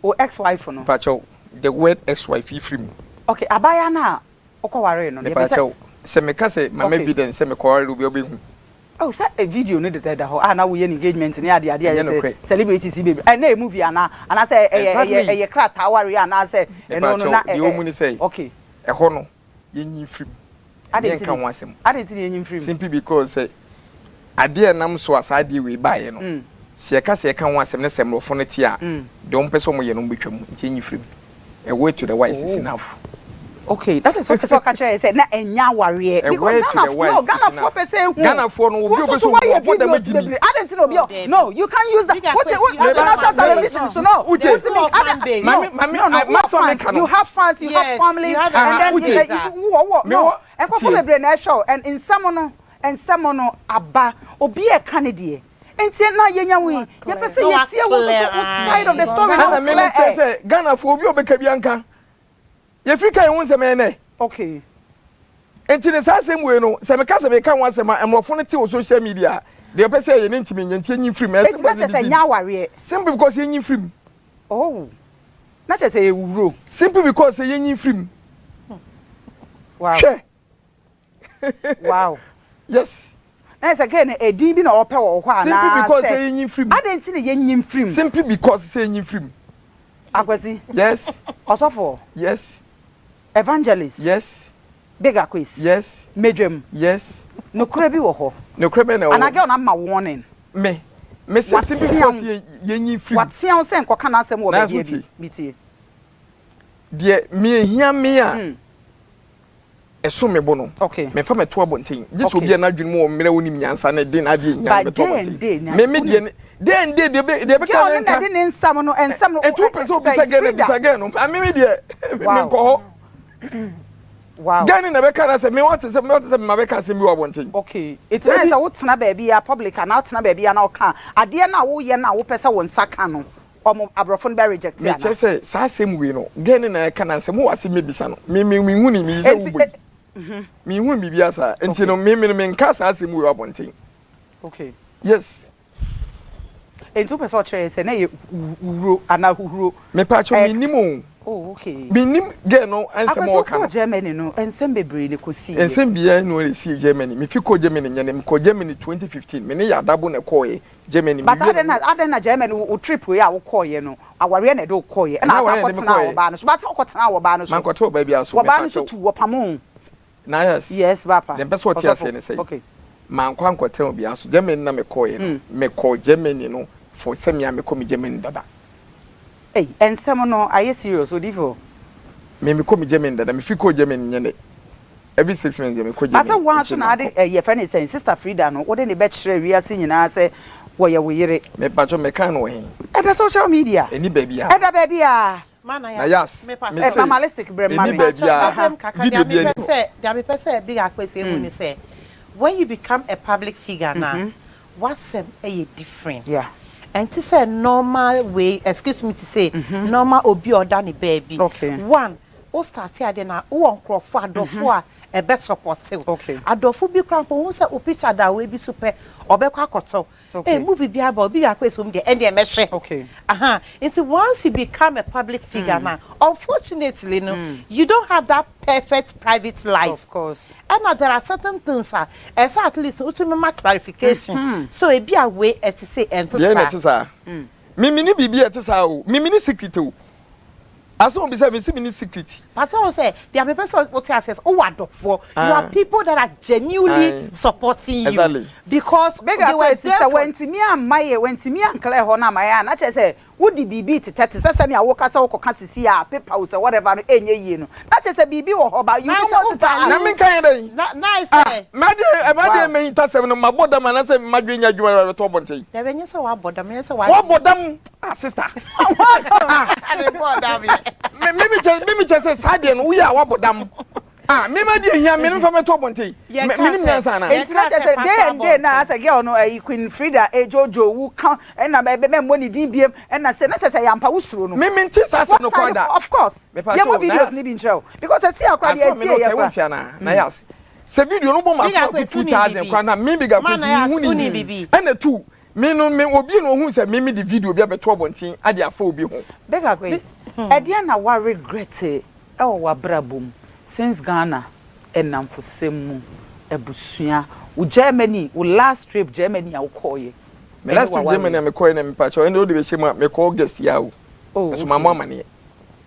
O ex wife no. Pakyɛw the word ex wife yi firi mu. Okay abaayaa no a wokɔ waree no no yɛpɛ sɛ. Mepakyɛw sɛ meka sɛ mama evidence sɛ mekɔ waree obi a wobɛhu. Oh sɛ video no deda da hɔ a na woyɛ no engagement ne ade ade a ɛyɛ sɛ celebrities yi bebree ɛnna ɛyɛ movie anaa anaasɛ ɛyɛ ɛyɛ ɛyɛ krataa awareɛ anaasɛ ɛno no na ɛ deɛ ɛwɔ mu ne sɛ okay. Ɛhɔ no yɛnyi mfiri mu. Adɛn Yɛnka nti ho ne asɛm. adɛn nti na yɛnyi mfiri mu? Simply because sɛ adeɛ a ɛnam so a saa adeɛ wei baeɛ no, sɛ yɛka sɛ yɛka ho asɛm na sɛ mmorɔfo no te a, deɛ wɔpɛ sɛ wɔyɛ no wɔbɛtwa mu. Nti yɛnyi mfiri mu. A word to the wise is Oh. enough. Okay, that is wopɛ sɛ ɔka kyerɛ yɛ sɛ na ɛnyɛ awareɛ A because word to the Ghana no wise is Ghanafoɔ enough. pɛ sɛ ehu. Ghanafoɔ no, obi Wo a nso ɔpɛ so sɛ ohu woayɛ ɔbɔ dam videos agyi bi. bebree. Adɛn nti na obi Oh, a Debbie. no you can't use that. Bigger Wote Kwesi, wo you have wote national fan base. television so no. Wote. Wotumi Wowɔ fan ada base. no Mame, mame, no no I- wowɔ masɛm fans meka no. you have fans you have Yes, family you have a and Aha, then wote. you base. wowɔ wowɔ no Mewɔ nkurɔfoɔ tie. bebree na ɛhwɛ wo and nsɛm no nsɛm no aba obi a ɛka ne deɛ nti na yɛnya wo yi yɛpɛ sɛ Na yɛtie wo nso so wo side of the story na Ɛna wo me clear mekyerɛ air. sɛ Ghanafoɔ obi a ɔbɛka bi anka. Yɛfiri ka yɛn ho nsɛm ɛyɛ nɛ. Okay. Nti ne saa asɛm wei no, sɛ meka sɛ meka ho asɛm a, mmorɔfo no te wɔ social media a, deɛ ɔpɛ sɛ ɛyɛ no ntumi nyɛ, nti yɛnyi mfiri mu. Ɛyɛ Enti simple na as kyerɛ sɛ ABCD. ɛnyɛ awareɛ. Simple because yɛnyi mfiri mu. Oh, na kyerɛ sɛ ɛyɛ wuro. Simple because sɛ yɛnyi mfiri mu. Wow. Hwɛ. Wow. Yes. Na yɛ sɛ gay no edin bi na ɔpɛ wɔ hɔ Simply anaa because sɛ sɛ yɛnyi mfiri mu. Adɛn nti na yɛnyi mfiri mu? Simply because sɛ yɛnyi mfiri mu. Akwasi. Yes. Ɔsɔfoɔ. Yes. Evangelist. Yes. Big Aquis. Yes. Medwam. Yes. Nokorɛ bi wɔ hɔ. Nokorɛ bɛn na ɛwɔ hɔ? Anaa girl no ama warning. Me. Me se se bi kɔ se yɛnyi firi mu. Watea wo sɛ nkɔka n'asɛm wɔ baabi a bi. Metie. Deɛ me ehia me a. Ɛso me bo no. Okay. Mefa mɛto abɔnten. Gye sɛ obi a n'adwene mu wɔ mmerɛ onim nyansa na de n'adeɛ hia no bɛto abɔnten. Me me deɛ ne deɛ nde deɛ bɛ deɛ bɛka ne nka. Girl no na de ne nsɛm no nsɛm no. Etu pɛ sɛ obisa girl no bisa girl no. Me me deɛ me nkɔ hɔ. Wow. Girl no na bɛka na sɛ me wate sɛ me wate sɛ me ma bɛka asɛm bi wɔ abɔnten. Okay. Eti na sɛ wotena baabi a public anaa wotena baabi a na ɔka adeɛ no a woyɛ no a wopɛ sɛ wo nsa ka no ɔmo aborɔfo no bɛ reject anaa. Mekyerɛ sɛ saa asɛm wei no girl no na ɛka na nsɛm wɔ ase mɛbisa no me me mehu ne meyi sɛ wobɔ yi mehu biribi asa nti no me me menka saa asɛm wei wɔ abɔnten. Okay. Yes. Enti wopɛ sɛ ɔkyerɛ yɛ sɛ na ɛyɛ wuro anaa huhuro. Mepaakyɛw mennim o. Oh okay. Mennim girl no nsɛm a ɔka no. Akwasi wokɔɔ Germany no nsɛm bebree na ɛkɔsiiɛ. Nsɛm biara nni hɔ na ɛsii Germany. Mefi kɔɔ Germany nyɛ nnɛ. Mekɔɔ Germany 2015. Me ne Yadabo na ɛkɔɔeɛ Germany. But Mewie adɛn na adɛn na Germany wo trip wei a wokɔɔeɛ no awareɛ na ɛde wo kɔɔeɛ ɛna Ɛnyɛ asan awareɛ na ɛde me kɔtenaa kɔɔeɛ. ɔbaa no so but sɛ wokɔtenaa ɔbaa no so. Mankɔtena ɔbaa biara so. Ɔbaa no nso Mepaakyɛw. tu wɔpamoo wo. Nayas, Yes papa. Deɛ mpɛ sɛ ɔte aseɛ Ɔsɔfo. ne sɛ, Okay. mankɔ ankɔtena obiara so. Germany na mekɔeɛ no, mekɔɔ Germany no for sɛ me a mekɔ me Germany dada. Ei, nsɛm no ayɛ serious, odifo. Me mekɔ me Germany dada. Mefiri kɔɔ Germany nyɛ nnɛ. Every 6 months deɛ mekɔ Ba sɛ Germany. wo ara Nti nso na ade mankɔ. eh, yɛfrɛ no sɛn, Sister Frida no, wode ne bɛkyerɛ wiase nyinaa sɛ wɔyɛ wo yere. Mepakyɛw, mekaa no wɔ he? Ɛda social media. Ɛnni baabiara. Ɛda baabiara. Mana Na yas, me pa me Eh, se, Mama Listic brɛ ma ɛnni me. baabiara. Mabɛm kakra Video deɛ biara mepɛ nni hɔ. sɛ deɛ mepɛ sɛ Big Akwesi ehu ne sɛ when you become a public figure na w'asɛm ɛyɛ different. Ɛnte sɛ normal way, excuse me to say, normal obi a ɔda ne baabi. One, wo start adeɛ na wowɔ nkurɔfoɔ adɔfoɔ a ɛbɛ support wo. Adɔfo bi koraa mpo wohu sɛ wo picture da wei bi so pɛ, ɔbɛkɔ akɔtɔ. Hey, movie bi aba obi akɔ esom deɛ ɛndeɛ mɛhwɛ. Aha, nti once you become a public figure na, unfortunately no, you don't have that perfect private life. Of course. Ɛna there are certain things a ɛsɛ at least wotumi ma clarification. So ebi a wei ɛte se ɛnte Deɛ na saa. ɛte saa. Me menni biribi a ɛte saa o. Me menni secret o. Asɛm a obisa me, mese menni secret. But wo sɛ deɛ mepɛ sɛ wote aseɛ sɛ wowɔ adɔfoɔ. You are people that are genuinely supporting you Exactly. because Big they were Akwesi, there sɛ for. wantumi amma yɛ, wantumi anclear hɔ no amma yɛ a, na kyerɛ sɛ wode biribi reteta te sɛ sɛnea woka sɛ wokɔka sisi a paper wo sɛ whatever no ɛnyɛ yie no, na kyerɛ sɛ biribi wɔ hɔ but you Na don't sɛ want to tell us. Na wo value. menka yɛ dɛn? Na na ayɛ Ah, sɛ. m'adeɛ, m'adeɛ Wow. m'ahintasɛm no, mabɔ dam anaasɛ m'adwene nyɛ adwuma na ɛbɛtɔ abɔnten? Dabi ɛnyɛ sɛ wabɔ dam, ɛnyɛ sɛ w'adwene. Wabɔ dam, ah sister. Ah, Mebɔɔ dam yɛ. me me me kyɛ me me kyɛ sɛ saa deɛ no woyɛ a wabɔ dam. Ah, me ma deɛ hia me no nfa mɛtɔ abɔnten. Me Yɛkaa me nim sɛ nyansa anaa? Enti na yɛkaa kyerɛ sɛ sɛ fa day to and day na abɔnten. asɛ girl no ɛyi Queen Frida ejojo wu ka ɛna ɛbɛ mɛmmɔ ne din biem ɛna sɛ na kyerɛ sɛ yampa wo suro no. Me me nte saa asɛm no Wasan koraa da. of course Me pa yɛmmɔ kyɛw, videos Nayas. no bi nkyerɛ wo because ɛsi akora deɛ Asɛm a me ɛtie ne wo yɛ ka yi kora. wonte anaa? Nayas. Sɛ video no bɔ Big mako mako Akwesi two wonim thousand biribi? koraa na me Big Ma Akwesi me Nayas hu wonim ni. biribi? Ɛna two, me no me obi na ohun sɛ me me de video bi abɛto abɔnten ade afa obi ho. Big Akwesi, ɛdeɛn na wa regret ɛwɔ w'abrabɔ mu since Ghana nnamfosɛm mu, abusua, wo Germany, wo last trip Germany a wokɔɔeɛ Me ɛne last trip Germany w'awareɛ? a mekɔɛ no mepakyɛw ɛnde wode bɛhyɛ mu a mekɔ August yi ara o. Oh Nso mammɔ okay. amaneɛ.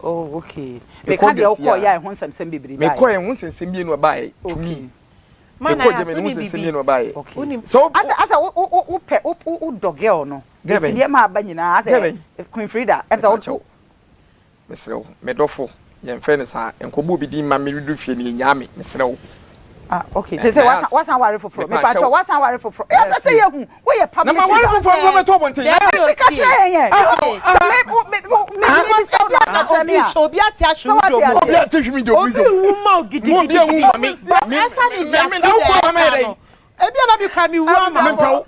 Oh okay. Mekɔ Meka deɛ August yi wokɔɔeɛ ara. a ɛho nsɛmsɛm bebree baeɛ. Mekɔɛ ɛho nsɛnsɛm mmienu ɛbaeɛ to Okay. me. Ma Mekɔɔ Nayas Germany ɛho wonim nsɛnsɛm biribi? mmienu ɛbaeɛ. Okay. Wonim. Sɛ wo Asɛ asɛ wo wo wo wopɛ wo wo wodɔ girl no. Girl Nti bɛn? nneɛma a aba nyinaa Girl asɛ bɛn? Queen Frida ɛm sɛ wo Mepakyɛw. Mesrɛ wo, me dɔfo, yɛmfrɛ no saa. Nkɔbɔ obi din mma meredu fie no, yɛnnyaa me. Mesrɛ wo. Ah, okay. Eh, Sese Nayas, wasan wasan ware foforɔ. mepakyɛw. Mepakyɛw wasan ware foforɔ. Yɛ pɛ sɛ Nayas, yɛhu. Woyɛ Na public ma ware figure. foforɔ mfa mɛtɔ abɔnten. Dabi Nayas, Sika otie. kyerɛ yɛn yɛ. ah, Tie. Sɛ me wo me wo me ah, me bisa wo Ebi na a na aka kyerɛ obi me a. hwɛ obi ate ahwe Sɛ wo wate dɔ mu. Obi aseɛ. ate hwi mi dɔ Obi mi dɔ. wu ma wo Mo obi anwu gidigidigidi. ma me. But Me ɛsa ne me deɛ me na Frida wo kɔ ama yɛ ɛka dɛn? no. Ebi a na mi kura mi wu ama wo. Mempɛ wo.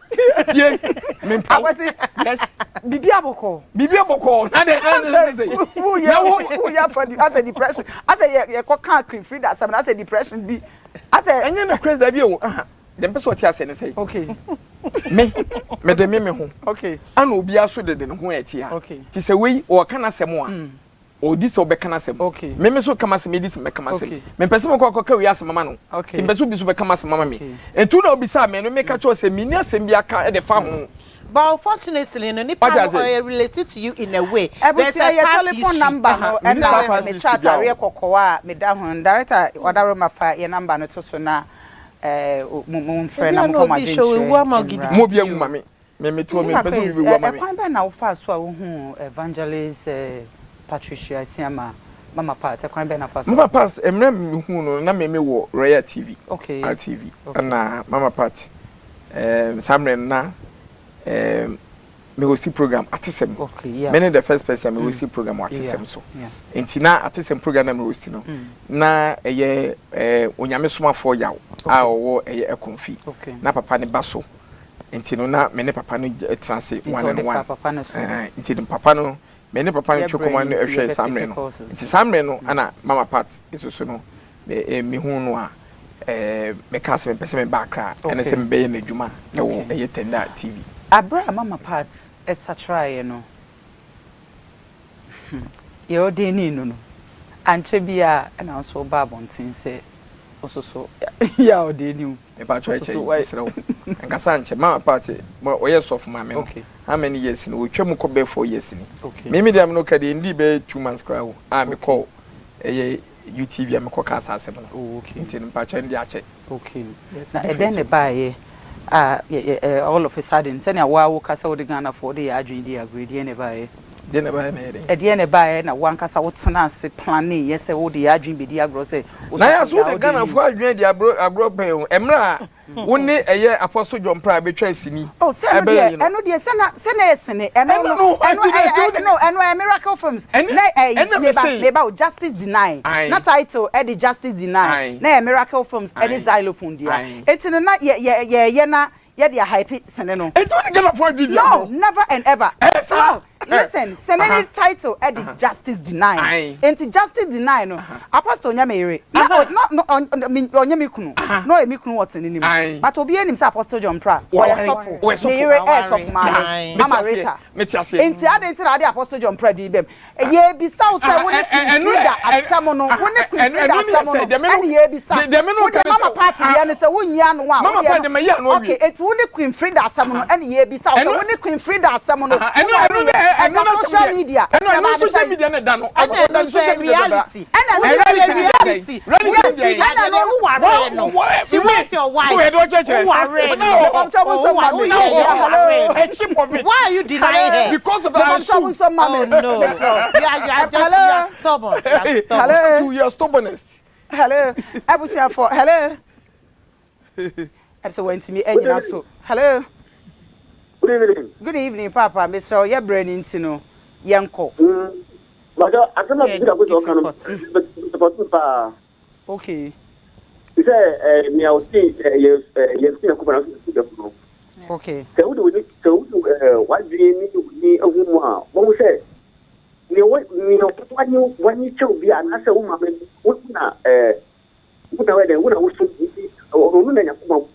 Tie. Mempɛ wo. Akwasi. Yes. Bibi abɔkɔ. Biribi abɔkɔ. Na dɛ na dɛ sɛ sɛ. Woyɛ Na wo woyɛ afa di asɛ depression asɛ yɛ yɛkɔ kaa Queen Frida asɛm na asɛ depression bi asɛ. Ɛnyɛ no crazy dabi o. Aha. Deɛ mpɛ sɛ ɔte aseɛ ne sɛ. Okay. Me mede me me ho. Okay. Ana obiara so de de ne ho ɛte ha. Okay. Ti sɛ wei ɔka n'asɛm a. Ɔdi sɛ ɔbɛka n'asɛm. Me me so ka m'asɛm, edi sɛ mɛka m'asɛm. Mempɛ sɛ mekɔ akɔka wei asɛm ama no. Nti mepɛ sɛ obi nso bɛka m'asɛm ama me. Nti wo na wobisaa me no, meka kyerɛ wo sɛ menni asɛm bi aka de fa ho. But unfortunately no, nipa no ɔyɛ related to you in a way. There's Abusua a yɛ past telephone history. number no Menni saa ɛna past mehyɛ history biara ataareɛ o. kɔkɔɔ a meda ho no. Director Wadaroma fa yɛ number no to so na mo momfrɛ Ebi na a na momfa mo obi hwɛ owu adwenkyerɛ ama wo mmra. Mo obi gidigidi anwu o. ma me. Me mete hɔ Eva mempɛ sɛ obi Quays, bɛwu ama me. ɛkwan bɛn na wofaa so a wohuu Evangelist Patricia Asiamah, Mama Pat, ɛkwan bɛn na wofaa so a Mama wohuu? Pat, mmerɛ mehuu no no na me mewɔ Royal TV, Okay, RTV, okay. ɛna Mama Pat, ɛɛm, saa mmerɛ no na ɛɛm, me hosti program Atesɛm. Okay, yeah. Me ne the first person a me hosti program wɔ Yeah, Atesɛm so. yeah. Nti na Atesɛm program na me hosti no, na ɛyɛ ɛɛ Onyame Somafoɔ Yaw a Okay. ɔwɔ ɛyɛ Ɛkonfi. Okay. Na papa no ba so. Nti no na me ne papa no tena ase Nti one ɔde and faa one. papa no so. Ɛɛ, nti no papa no, me ne papa no Yɛ twe berɛ kɔma no no nti hwɛ saa yɛbɛpeke mmerɛ no. calls Nti nso. saa mmerɛ no ɛna Mama Pat nso so no, me eh, mehuu no a, eh, mekaa sɛ mepɛ sɛ meba Accra, ɛne Okay. sɛ mebɛyɛ m'adwuma ɛwɔ Okay. ɛyɛ Tenda TV. Aberɛ a Mama Pat sakyeraeɛ no, hmm, yɛ ordainee no no, ankyɛ biara ɛna wo nso wobaa abɔnten sɛ wo nso so yɛ a ordainee wo. Mepakyɛw Wo nso ɛkyɛ so yi, woayɛ. mesrɛ wo, nkasa nkyɛ. Mama Pat, ma ɔyɛ sɔfo maame no, Okay. how many years ni? Otwa mu kɔ bɛyɛ 4 years ni. Okay. Me me deɛ me no ka deɛ ndii bɛyɛ 2 months koraa o, a Okay. mekɔ ɛyɛ UTV a mekɔ kaa saa asɛm no. Oh, okay. Nti no mepakyɛw ɛno deɛ akyɛ. Okay. There's Na ɛdɛn difference na o. ɛbaeɛ a yɛ yɛ ɛ all of a sudden sɛnea wo ara woka sɛ wode Ghanafoɔ wode yɛn adwene di agorɔ yi, deɛn na ɛbaeɛ? Deɛ na ɛbaeɛ na ɛyɛ dɛn? Ɛdeɛn na ɛbaeɛ na wo ankasa wotenaa ase planeeɛ sɛ wode yɛn adwene bɛdi agorɔ sɛ wo Na yɛ sɔfo so yɛ a wode wode anim? Ghanafoɔ adwene adi agorɔ agorɔ pɛn o. Mmerɛ a wo ne ɛyɛ Apostle John Prah bɛtwa sini Oh, sɛ ɛno ɛbɛyɛ deɛ yi no. ɛno deɛ sɛ na sɛ na ɛyɛ sini ɛno Ɛno no no ɛno ɛnti ɛyɛ na ɛ no ɛno ɛyɛ Miracle Films ɛne na ɛyi ɛna me meba se meba o Justice Deny ae na title ɛde Justice Deny ae na ɛyɛ Miracle Films ɛne ae Xylophone dea ae. eti no na yɛ yɛ yɛyɛ na yɛde ahype sini no. Enti wode Ghanafoɔ adwene di No agorɔ? never and ever Ɛyɛ saa? no listen sini ne title ɛde Justice Deny Ae. enti Justice Deny no Apostle nyɛ me yere na ɔ na no ɔ ɔnyɛ me kunu na ɔyɛ me kunu wɔ sini no mu Ae. but obiara nim sɛ Apostle John Prah ɔyɛ Waware. sɔfo Ɔyɛ ne sɔfo. yere ɛyɛ Waware. sɔfo maame Ae. Mete Mama aseɛ. Rita Mete aseɛ. enti adɛn nti na ade Apostle John Prah din bam yɛbisa wo sɛ wo ne Queen Ɛno Frida asɛm no wo ne Queen ɛno Frida ɛno ne yɛ asɛm sɛ no deɛ me no ɛne yɛbisa deɛ deɛ me no wo ka deɛ ne Mama sɛ Pat deɛ no sɛ wonyi ano a wo Mama deɛ Pat no deɛ mayi ano okay awie. enti wo ne Queen Frida asɛm no ɛne yɛbisa wo sɛ Ɛno wo ne Queen Frida asɛm no ɛno ɛno ne ɛda ɛno n'asɛm social deɛ media ɛno ɛna ɛno maame social sɛ media ne da no Ɛna ɔda ɛno ne nso social yɛ media dada. reality. ɛna ɛno Ɛyɛ nso yɛ reality ne deɛ reality dɛn? Reality yes ne deɛ ɛna Adeɛ no wowaree no. She was your wife. Wo yɛ de ɔkyerɛkyerɛ. Wowaree no. Mepamkyɛ mo nsɛm ma me. Oh, yeah, Hello. wowaree no. A chip of it. Why are you denying her? Because of that Mepamkyɛ mo shoe. nsɛm ma Oh me. no. You are just you Hello. are stubborn. You are stubborn. Hello. To your stubbornness. Hello. Abusuafo. Hello. Ɛsɛ wɔntumi anyina so. Hello. Good evening. Good evening, Papa. Mesrɛ wo yɛ brɛ ne nti no yɛnkɔ. Bàtà asɛm a Yeah, bibi ka ko sɛ ɔka no difficult. support paa. Okay. Sɛ ɛ nea ɔsi ɛ yɛ ɛ yɛ si Nyankopɔn na ɔsi dɛm no. Okay. Sɛ wode w'ani sɛ wode ɛ w'adwene ne w'ani ehu mu a wɔn sɛ nea wɔ nea wanye wanye kyɛw bi a anaasɛ wo maame wo na ɛ wo na wɔyɛ dɛ wo na woso nti ɔno na Nyankopɔn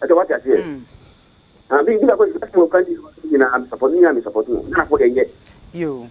ɛsɛ wate aseɛ. Ah bi bi ka ko sɛ asɛm a ɔka nyinaa mi support nyinaa mi support no Ghana fo deɛ nyɛ. Yo.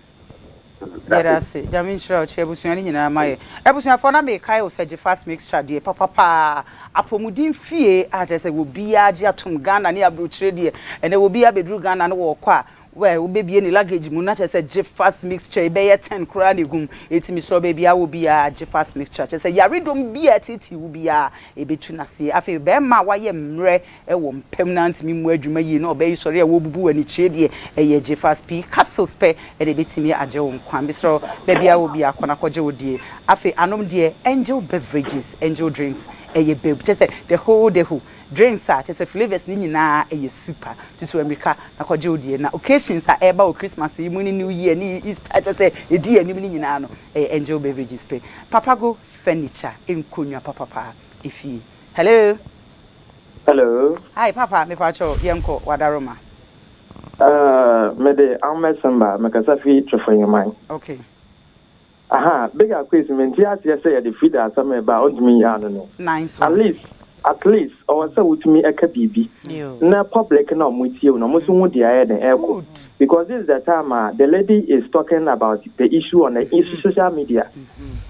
Yɛda ase. Nyame nhyira wo kyerɛ abusua no nyinaa ma yɛ. Abusuafoɔ na mekae wo sɛ gye fast mixture deɛ papapaa apɔmuden fie a kyerɛ sɛ obiara gye atom Ghana ne aburokyire deɛ ɛnɛ obiara bɛduru Ghana no wɔɔkɔ a wɛ wobɛbie ne luggage mu na kyerɛ sɛ gye fast mixture yi bɛyɛ 10 koraa ne gum ɛtumi srɛ baabi a wɔ biara gye fast mixture kyerɛ sɛ yaredɔm bi a ɛtete wo biara ɛbɛtu n'aseɛ. Afei bɛrima a wayɛ mmerɛ ɛwɔ mpam na ntumi mu adwuma yie na ɔbɛyi sɔre a wɔbubu wɔ anikyire deɛ ɛyɛ gye fast pii capsules pɛ ɛna ɛbɛtumi agye wo nkwa. Mesrɛ baabi a wɔ biara kɔ na kɔgye wo deɛ. Afei anom deɛ Angel Beverages, Angel Drinks ɛyɛ bɛb kyerɛ sɛ the whole the whole drinks a kyerɛ sɛ flavours ne nyinaa ɛyɛ super tutu mmirika na kɔgye wo deɛ na occasions a ɛreba wɔ Christmas yi mu ne New Year ne Easter kyerɛ sɛ ɛdi anim ne nyinaa no ɛyɛ Angel Beverages pɛ. Papago Furniture nkonnwa papapa efie. Hello. Hello. Hi Papa, mepakyɛw yɛnkɔ wadaroma. Mede Ahmed Simba mekasa fi Twefo Aha, Big Akwesi mente aseɛ sɛ yɛde Frida asɛm ɛba a ɔntumi nyɛ ano no. Nice At one. least At least ɔwɔ sɛ wotumi ɛka biribi na public na ɔmo tie wo na ɔmo nso hu deɛ ayɛ den ɛkɔ because this is the time a the lady is talking about the issue on the social media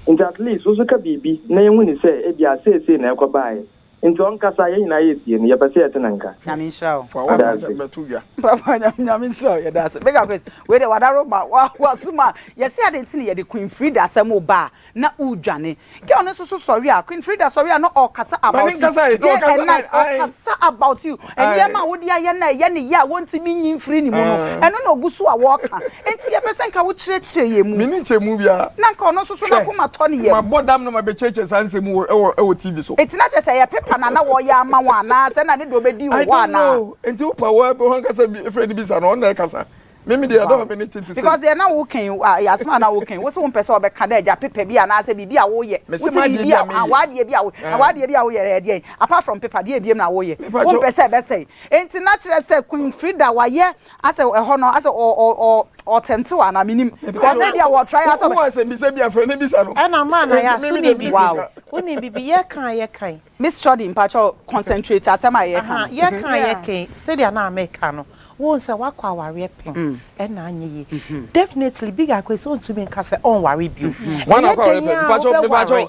nti at least wo nso ka biribi na yɛhu ne sɛ ebia seesei na ɛkɔ baeɛ nti ɔnkasa yɛn nyinaa yɛtie no yɛpɛ sɛ yɛte ne nka. Nyame nhyira wo. Fa w'asɛm bɛto dwa. Papa Nyame nhyira wo yɛda ase. Mega Chris wei deɛ wadaro ma wasoma yɛse ade nti na yɛde Queen Frida asɛm ba a na wodwane. Girl no nso so sɔre a, Queen Frida sɔre a na ɔkasa about you day and night, ɔkasa about you, nneɛma a wode ayɛ no a ɛyɛ ne ya a wɔntumi nyi mfiri ne mu no, ɛno na ɔgu so a wɔka. Enti yɛpɛ sɛ nka wokyerɛkyerɛ yɛn mu. Menni nkyerɛmu biara. Na nka ɔno nso so n'akoma tɔ ne yam. Hwɛ, mabɔ dam na mabɛkyerɛkyerɛ saa nsɛm yi wɔ wɔ TV so. Enti na kyerɛ sɛ ɛyɛ paper na na wɔyɛ ama wo anaa sɛ na ne deɛ ɔbɛdi wɔ I hɔ don't anaa? know. Enti wopɛ wo ankasa frɛ no bisa no, ɔno na ɛkasa. Me me deɛ I don't have anything to say. Because deɛ na wo kan asɛm a na wo kan wo se wo mpɛ sɛ ɔbɛka dɛ agya paper bi anaasɛ biribi a woyɛ Me wo se se m'adeɛ biribi bi a a meyɛ. w'adeɛ bi a wo na w'adeɛ bi a woyɛ ɛyɛ deɛn apart from paper deɛ ebiem na woyɛ Me wo pakyɛw. mpɛ sɛ ɛbɛsɛe enti na kyerɛ sɛ Queen Frida wayɛ asɛ ɛhɔ no asɛ ɔ ɔ ɔ ɔtɛmte wo anaa menim Me because pakyɛw ebia wɔ try wo asɛ wo ɔbɛ wɔ asɛmbisa bi a frɛ no bisa no. Ɛna maa na yɛ Enti aso me me deɛ nim me bibi menka. wonim bibi yɛka a yɛka yi. Miss Shorty mpakyɛw concentrate asɛm a yɛka Aha no. yɛka a Yeah. yɛka yi sɛdeɛ na meka no Wohu sɛ wakɔ awareɛ pɛn ɛna anyɛ yie definitely Big Akwesi ɔntumi nka sɛ ɔnware bio ɛyɛ den a wobɛware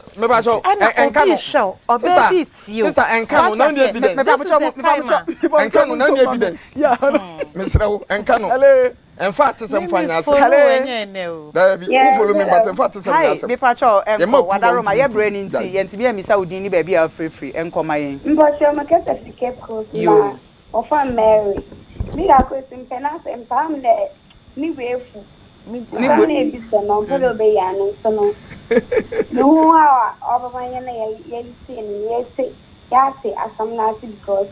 ɛna obi rehwɛ wo ɔbaa bi retie wo wate aseɛ this is the time a. Me me follow wo ɛnyɛ ɛnɛ o. Hello. Hi, mepakyɛw ɛnkɔ wadaroma yɛ brɛ no nti yɛntumi ammisa wo din ne baabi a wofirifiri ɛnkɔ ma yɛn. Mpakyɛw mekasa fi Cape Coast na Yoo. Wɔfa Mary. Me da kor si mmpɛ n'asɛm paa ama dɛ no bo efuw. Ne Asɛm bo. no a ebisa no ɔmmpɛ dɛ obeyi ano ntsi no, muhun how a ɔbɛma hɛn yɛtsie no na yɛtse yɛatse asɛm no ase because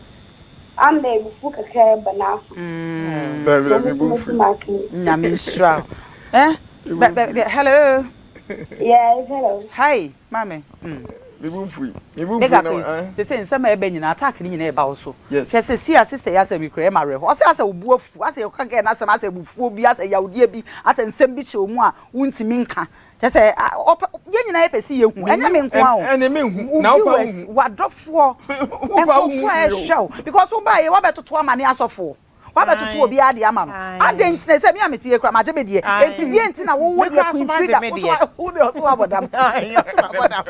ama dɛ ebufuw kakra reba n'afa. Dabi Ma dabi moso bo motum mfui. aka yi. Nyame nhyira wo. Eh, Me bɛ bo bɛ mfui. bɛ hello. Yes, hello. Hi, maame. Mm. Me bo mfui. Me bo Mega mfui na Chris, eh. sese nsɛm a ɛba nyinaa attack ne nyinaa ɛba wo so. Yes. Hwɛ sese a sister yi asɛm yi koraa ɛma awerɛhoɔ. Ɔse asɛ wo bo afu, asɛ yɛka girl no asɛm asɛ abufuo bi, asɛ yawdeɛ bi, asɛ nsɛm bi hyɛ wo mu a wontumi nka. Kyerɛ sɛ ɔpɛ yɛn nyinaa yɛpɛ sɛ yɛhu, ɛnyɛ me nko ara o. Ɛne me nhu, Wo na wo paa viewers, wonhu. w'adɔfoɔ, Wo paa wonhu nkurɔfoɔ a hwee o. ɛhwɛ wo because wobaeɛ woabɛtoto ama ne asɔfoɔ. Woabɛtoto Ae obiara deɛ ama no. ae Adɛn nti na ɛsɛ me a mete yei koraa magye me deɛ? Enti ae deɛn nti na wo wo me deɛ koraa nso Queen magye Frida me wo nso deɛ wo deɛ ɔso woabɔ dam? Ae ɔso mabɔ dam.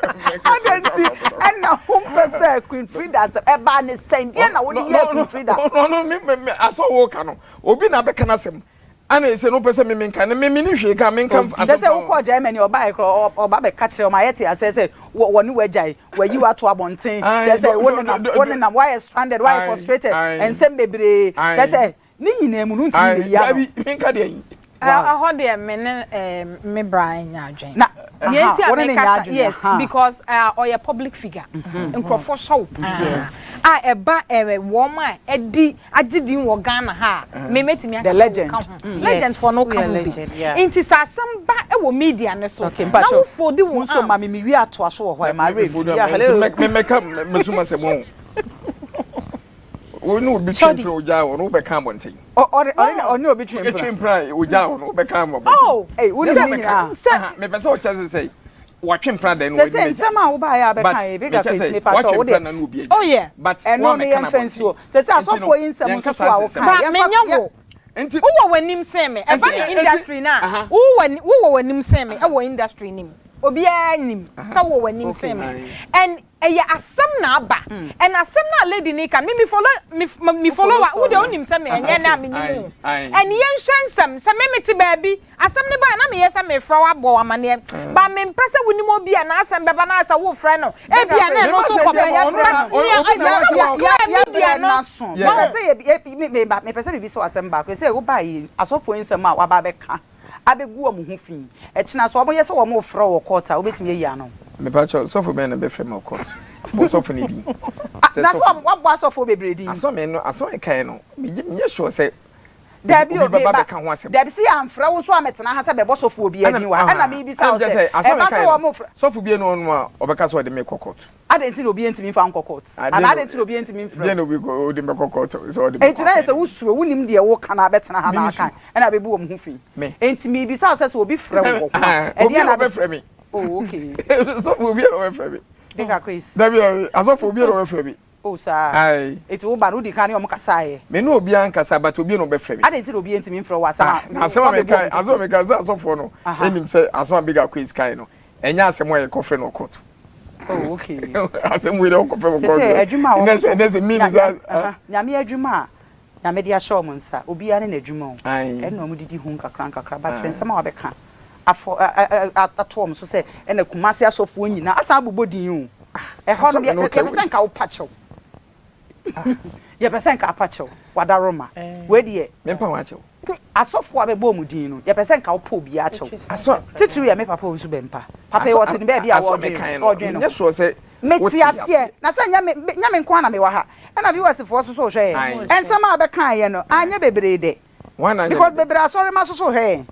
Adɛn nti na wompɛ sɛ Queen Frida asɛm ɛbaa ne sɛn? Deɛn na wode No yɛɛ no Queen no Frida? no no me me me asɛm a woka no obi na abɛka n'asɛm ana ese no wopɛ sɛ me menka no me menni hwee ka menka Sɛ asɛm sɛ fa ho. wokɔɔ Germany ɔbaeɛ koraa ɔba bɛka kyerɛ ɔma yɛte aseɛ sɛ wɔ wɔne wo agyae, wɔayi wo ato abɔnten, Ae kyerɛ sɛ do wo do nenam do wo do nenam woayɛ stranded, woayɛ ae frustrated, ae nsɛm bebree, kyerɛ ae sɛ ne nyinaa mu no wontumi ae mmɛyi ano. dabi menka deɛ yi. Wow. Ɛhɔ deɛ me ne eh, me bra nyɛ adwene. Na Nea aha nti a wo ne no meka nyɛ sa adwene yes aha. because uh, ɔyɛ public figure. Nkurɔfoɔ hwɛ wo paa. Yes. A ɛba eh, wɔn a ɛdi agye din wɔ Ghana ha a, me mɛtumi The aka sɛ legend. woka ho. Legend Yes foɔ no woka woyɛ ho bi. legend yeah. Nti sɛ asɛm ba wɔ media no so Okay na mpakyɛw wo fold mo wo nso arm ma me mewie atoa so wɔ hɔ a Na ɛma me werɛ fold mfi am yeah nti hello. mɛ me mɛka mɛsum asɛm o. Wo ne obi twe Shorty mpena ogyaa wɔ no wobɛka abɔnten. Ɔ ɔne ɔne ɔne obi twe mpena. Twe mpena ogyaa wɔ no wobɛka abɔnten. Oh, Ei wo nim Sɛ ne nyinaa. sɛ aha mepɛ sɛ ɔkyɛ sɛ sɛ watwe mpena dɛn no Sɛ wadi sɛ m'agya. nsɛm a wobaeɛ a But bɛka yi Bigger mekyɛ Chris sɛ mepakyɛw watwe wo mpena deɛ na no obi agya. oh yeah. But ɛno no woamɛka no yɛmfa abɔnten. nsuo. Sɛ sɛ Nti no asɔfoɔ yi nsɛm yɛnka nso so saa a nsɛm woka no. Ba yɛmfa menyɛ yɛ wo. Nti Wowɔ w'anim sen me. Ɛba nti ne nti industry no a, aha wowɔ wowɔ w'anim sen me ɛwɔ industry no mu. Obiara nim sɛ wowɔ w'anim okay. sen me. Ae. And ɛyɛ asɛm na aba. And asɛm no a lady no reka no, me me follow me me Wo follow follow a, wo story deɛ no. wonim sɛ me ɛnyɛ nnɛ a Okay menim ae wo. ae. And yɛnhwɛ nsɛm, sɛ me mete baabi, asɛm no baeɛ na meyɛ sɛ merefrɛ wo abɔ wo amaneɛ, but mempɛ sɛ wonim obi a n'asɛm bɛba na ayɛ sɛ worefrɛ no, Bigger ebia na Chris ɛno Mema nso sɛ sɛ sɛ kɔbɛyɛ, ɔno yɛbrɛ but na nea obi na ɛsɛ sɛ wasɛm a wo clear yɛbrɛ media no, n'aso. Yeah. Mepɛ sɛ yɛ me me ba mepɛ sɛ mebisa wo asɛm baako. Sɛ wobaeɛ yi asɔfoɔ yi nsɛm a waba abɛka abɛgu wɔn ho fi. Ɛkyena sɛ wɔyɛ sɛ wɔrefrɛ wo wɔ court a, wobɛtumi ayi ano? Mepakyɛw, sɔfo bɛn na bɛfrɛ me wɔ court? Bɔ sɔfo no din. Ah, Sɛ na so sɔfo. woabɔ asɔfoɔ bebree din? Asɛm a me no, asɛm a mekaeɛ no, megye menyɛ sure sɛ Dabi o, obi bɛba meba. bɛka ho asɛm. Dabi, sɛ yɛamfrɛ wo nso ammɛtena ha sɛ bɛbɔ sɔfoɔ biara Ɛna din wɔ ha. Ɛna aha, mebisa ɛna wo mekyerɛ sɛ, sɛ asɛm a ɛba sɛ mekaeɛ no, wɔfrɛ. sɔfo biara nni hɔnom a ɔbɛka sɛ ɔde me rekɔ court. Adɛn nti na obiara ntumi mfa wo nkɔ court? Adeɛ Anaa na adɛn nti na obiara ntumi mfrɛ deɛ wo? na obi kɔ ɔde me bɛkɔ court sɛ ɔde me Enti kɔ na ayɛ sɛ akɔyɛ dɛn? wosuro, wonnim deɛ woka na abɛtena ha Me na me aka, suro. ɛna abɛbu wɔn ho fi. Me. Enti mebisa wo sɛ, sɛ obi frɛ wo wɔ ho a, Obi ɛdeɛn a na abɛ. ɔbɛfrɛ me. Oh, okay. Sɔfo obi a ɔbɛfrɛ me. Bigger Chris. Dabi dabi, asɔfo obi a ɔbɛfrɛ me. Oh saa. Aye. Eti wo ba no wodi kan ne wɔn kasaeɛ? Me ne obiara nkasa but obi na ɔbɛfrɛ me. Adɛn nti na obiara ntumi mfrɛ wo asɛm Ah, a na asɛm a wabɛbu meka wɔn asɛm a meka sɛ asɔfoɔ no Aha. nim sɛ asɛm a Big Akwes kae no ɛnyɛ asɛm a yɛkɔfrɛ no court. Oh okay. Asɛm wei deɛ wokɔfrɛ me court Sese adwuma a wɔn ɛnɛ sɛ nso ɛnɛ sɛ me nya ni nya sɛ aha nyame adwuma a Nyame de ahyɛ wɔn nsa obiara ne n'adwuma o Aye. ɛna wɔn didi ho nkakra nkakra but hwɛ Aye. nsɛm a wabɛka afɔ ɛ ɛ ɛ ato wɔn so sɛ ɛna Kumasi asɔfoɔ nyinaa asan abobɔ din o ɛhɔ no Asɔre no yɛ ka yɛpɛ sɛ wei. nka wopa kyɛw yɛpɛ sɛ nka apa kyɛw wadaroma wei deɛ Mempa ho akyɛw. Asɔfoɔ a bɛbɔɔ mo din no, yɛpɛ sɛ nka wopɛ obiara kyɛw. Titiriw yɛ me papa Owusu Bɛmpa. Papa yi ɔte ne baabi a ɔredwen no ɔredwen ne ho. Mete aseɛ, na sɛ nyɛ me nyɛ me nko ara na mewɔ ha, ɛna viewers foɔ nso so rehwɛ yɛn. Nsɛm a wobɛkaeɛ no anyɛ bebree dɛ, because bebree asɔremma nso so rehwɛ yɛn.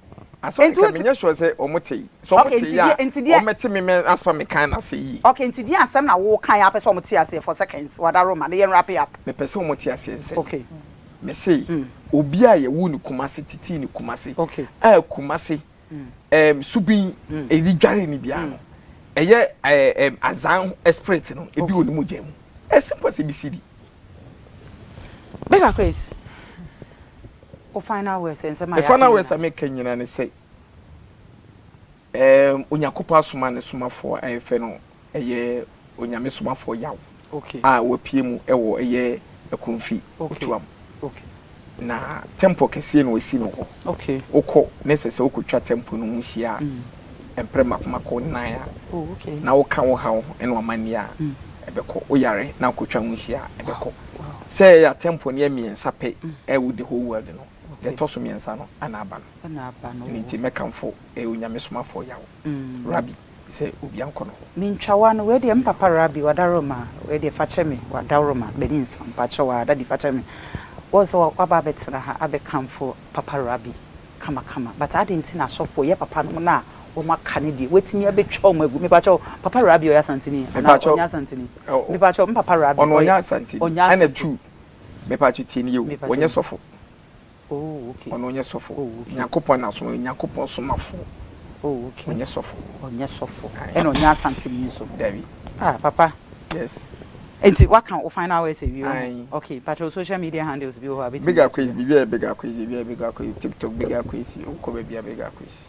Asɔre Nti nka wonti menyɛ sure sɛ wɔn te. Sɛ wɔn Okay, te nti yɛ deɛ a, nti deɛ wɔn mɛte me mɛ asɛm a meka no ase yie. Okay, nti deɛ asɛm na wokaeɛ a wopɛ sɛ wɔn te aseɛ for seconds, Wadaroma, na yɛn wrap up. Mepɛ sɛ wɔn te aseɛ sɛ. Okay. Mese obi a yɛwoo no Kumasi tetee no Kumasi a Kumasi ɛɛm subin ɛde dware no biara no ɛyɛ ɛɛm azan spirit no ebi wɔ ne mogya mu. As simple as ABCD. Big Akwes, wo final words nsɛm a Me yɛaka final words a nyinaa. meka nyinaa ne sɛ Ɛɛm, Onyankopɔn asoma ne somafoɔ a yɛfrɛ no ɛyɛ Onyame somafoɔ Yaw Okay. a wapue mu wɔ ɛyɛ Akumfi Okay. Otuam. Okay. Na temple kɛseɛ na wasi no hɔ. Okay. Wokɔ na ɛsɛ sɛ wokɔtwa temple no ho hyia a, mprɛ mako mako nnan a, Oh, okay. na woka wo haw ne w'amanneɛ a, ɛbɛkɔ. Woyare na wokɔtwa ho hyia a, ɛbɛkɔ. Wow. Sɛ ɛyɛ a temple no yɛ mmiɛnsa pɛ ɛwɔ the whole world no, deɛ ɛtɔ so mmiɛnsa no ana aba no. Ɛna aba no. Ɛno nti mɛkamfo ɛyɛ Onyame somafoɔ Yaw, Rabi, sɛ obia nkɔ no hɔ. Mentwa w'ano, wei deɛ me papa Rabi w'adaworoma, wei deɛ fakyɛ me, w'adaworoma, m'ani nsa, mpakyɛw aa daddy fakyɛ me. Woahu sɛ w'aba abɛtena ha abɛkamfo papa Rabi kama kama, but adɛn nti na asɔfoɔ, yɛ papa nom no a wɔn aka no deɛ, woatumi abɛtwa wɔn agu, mepakyɛw, papa Rabi ɔyɛ Asanteni anaa Mepakyɛw, ɔnyɛ Asanteni? Mepakyɛw, me papa Rabi ɔno ɔyɛ, ɔnyɛ Asanteni, ɔnyɛ ɛna Asanteni. tu, mepakyɛw tie no yie o, Mepakyɛw. ɔnyɛ sɔfo. Oh okay. Ɔno ɔnyɛ sɔfo. Oh okay. Nyankopɔn na asoma Nyankopɔn somafo. Oh okay. Ɔnyɛ sɔfo. Ɔnyɛ sɔfo. Ɛna ɔnyɛ Asanteni nso. Dabi. Ah papa. Yes. Nti waka wo final words awie ɔho? Aye. Okay, mpakyɛ wo social media handles bi wɔ hɔ a bɛtumi Big de ato Akwesi, dwa? biribi a yɛ Big Akwesi, biribi a yɛ Big Akwesi, TikTok Big Akwesi, wokɔ baabi a Big Akwesi.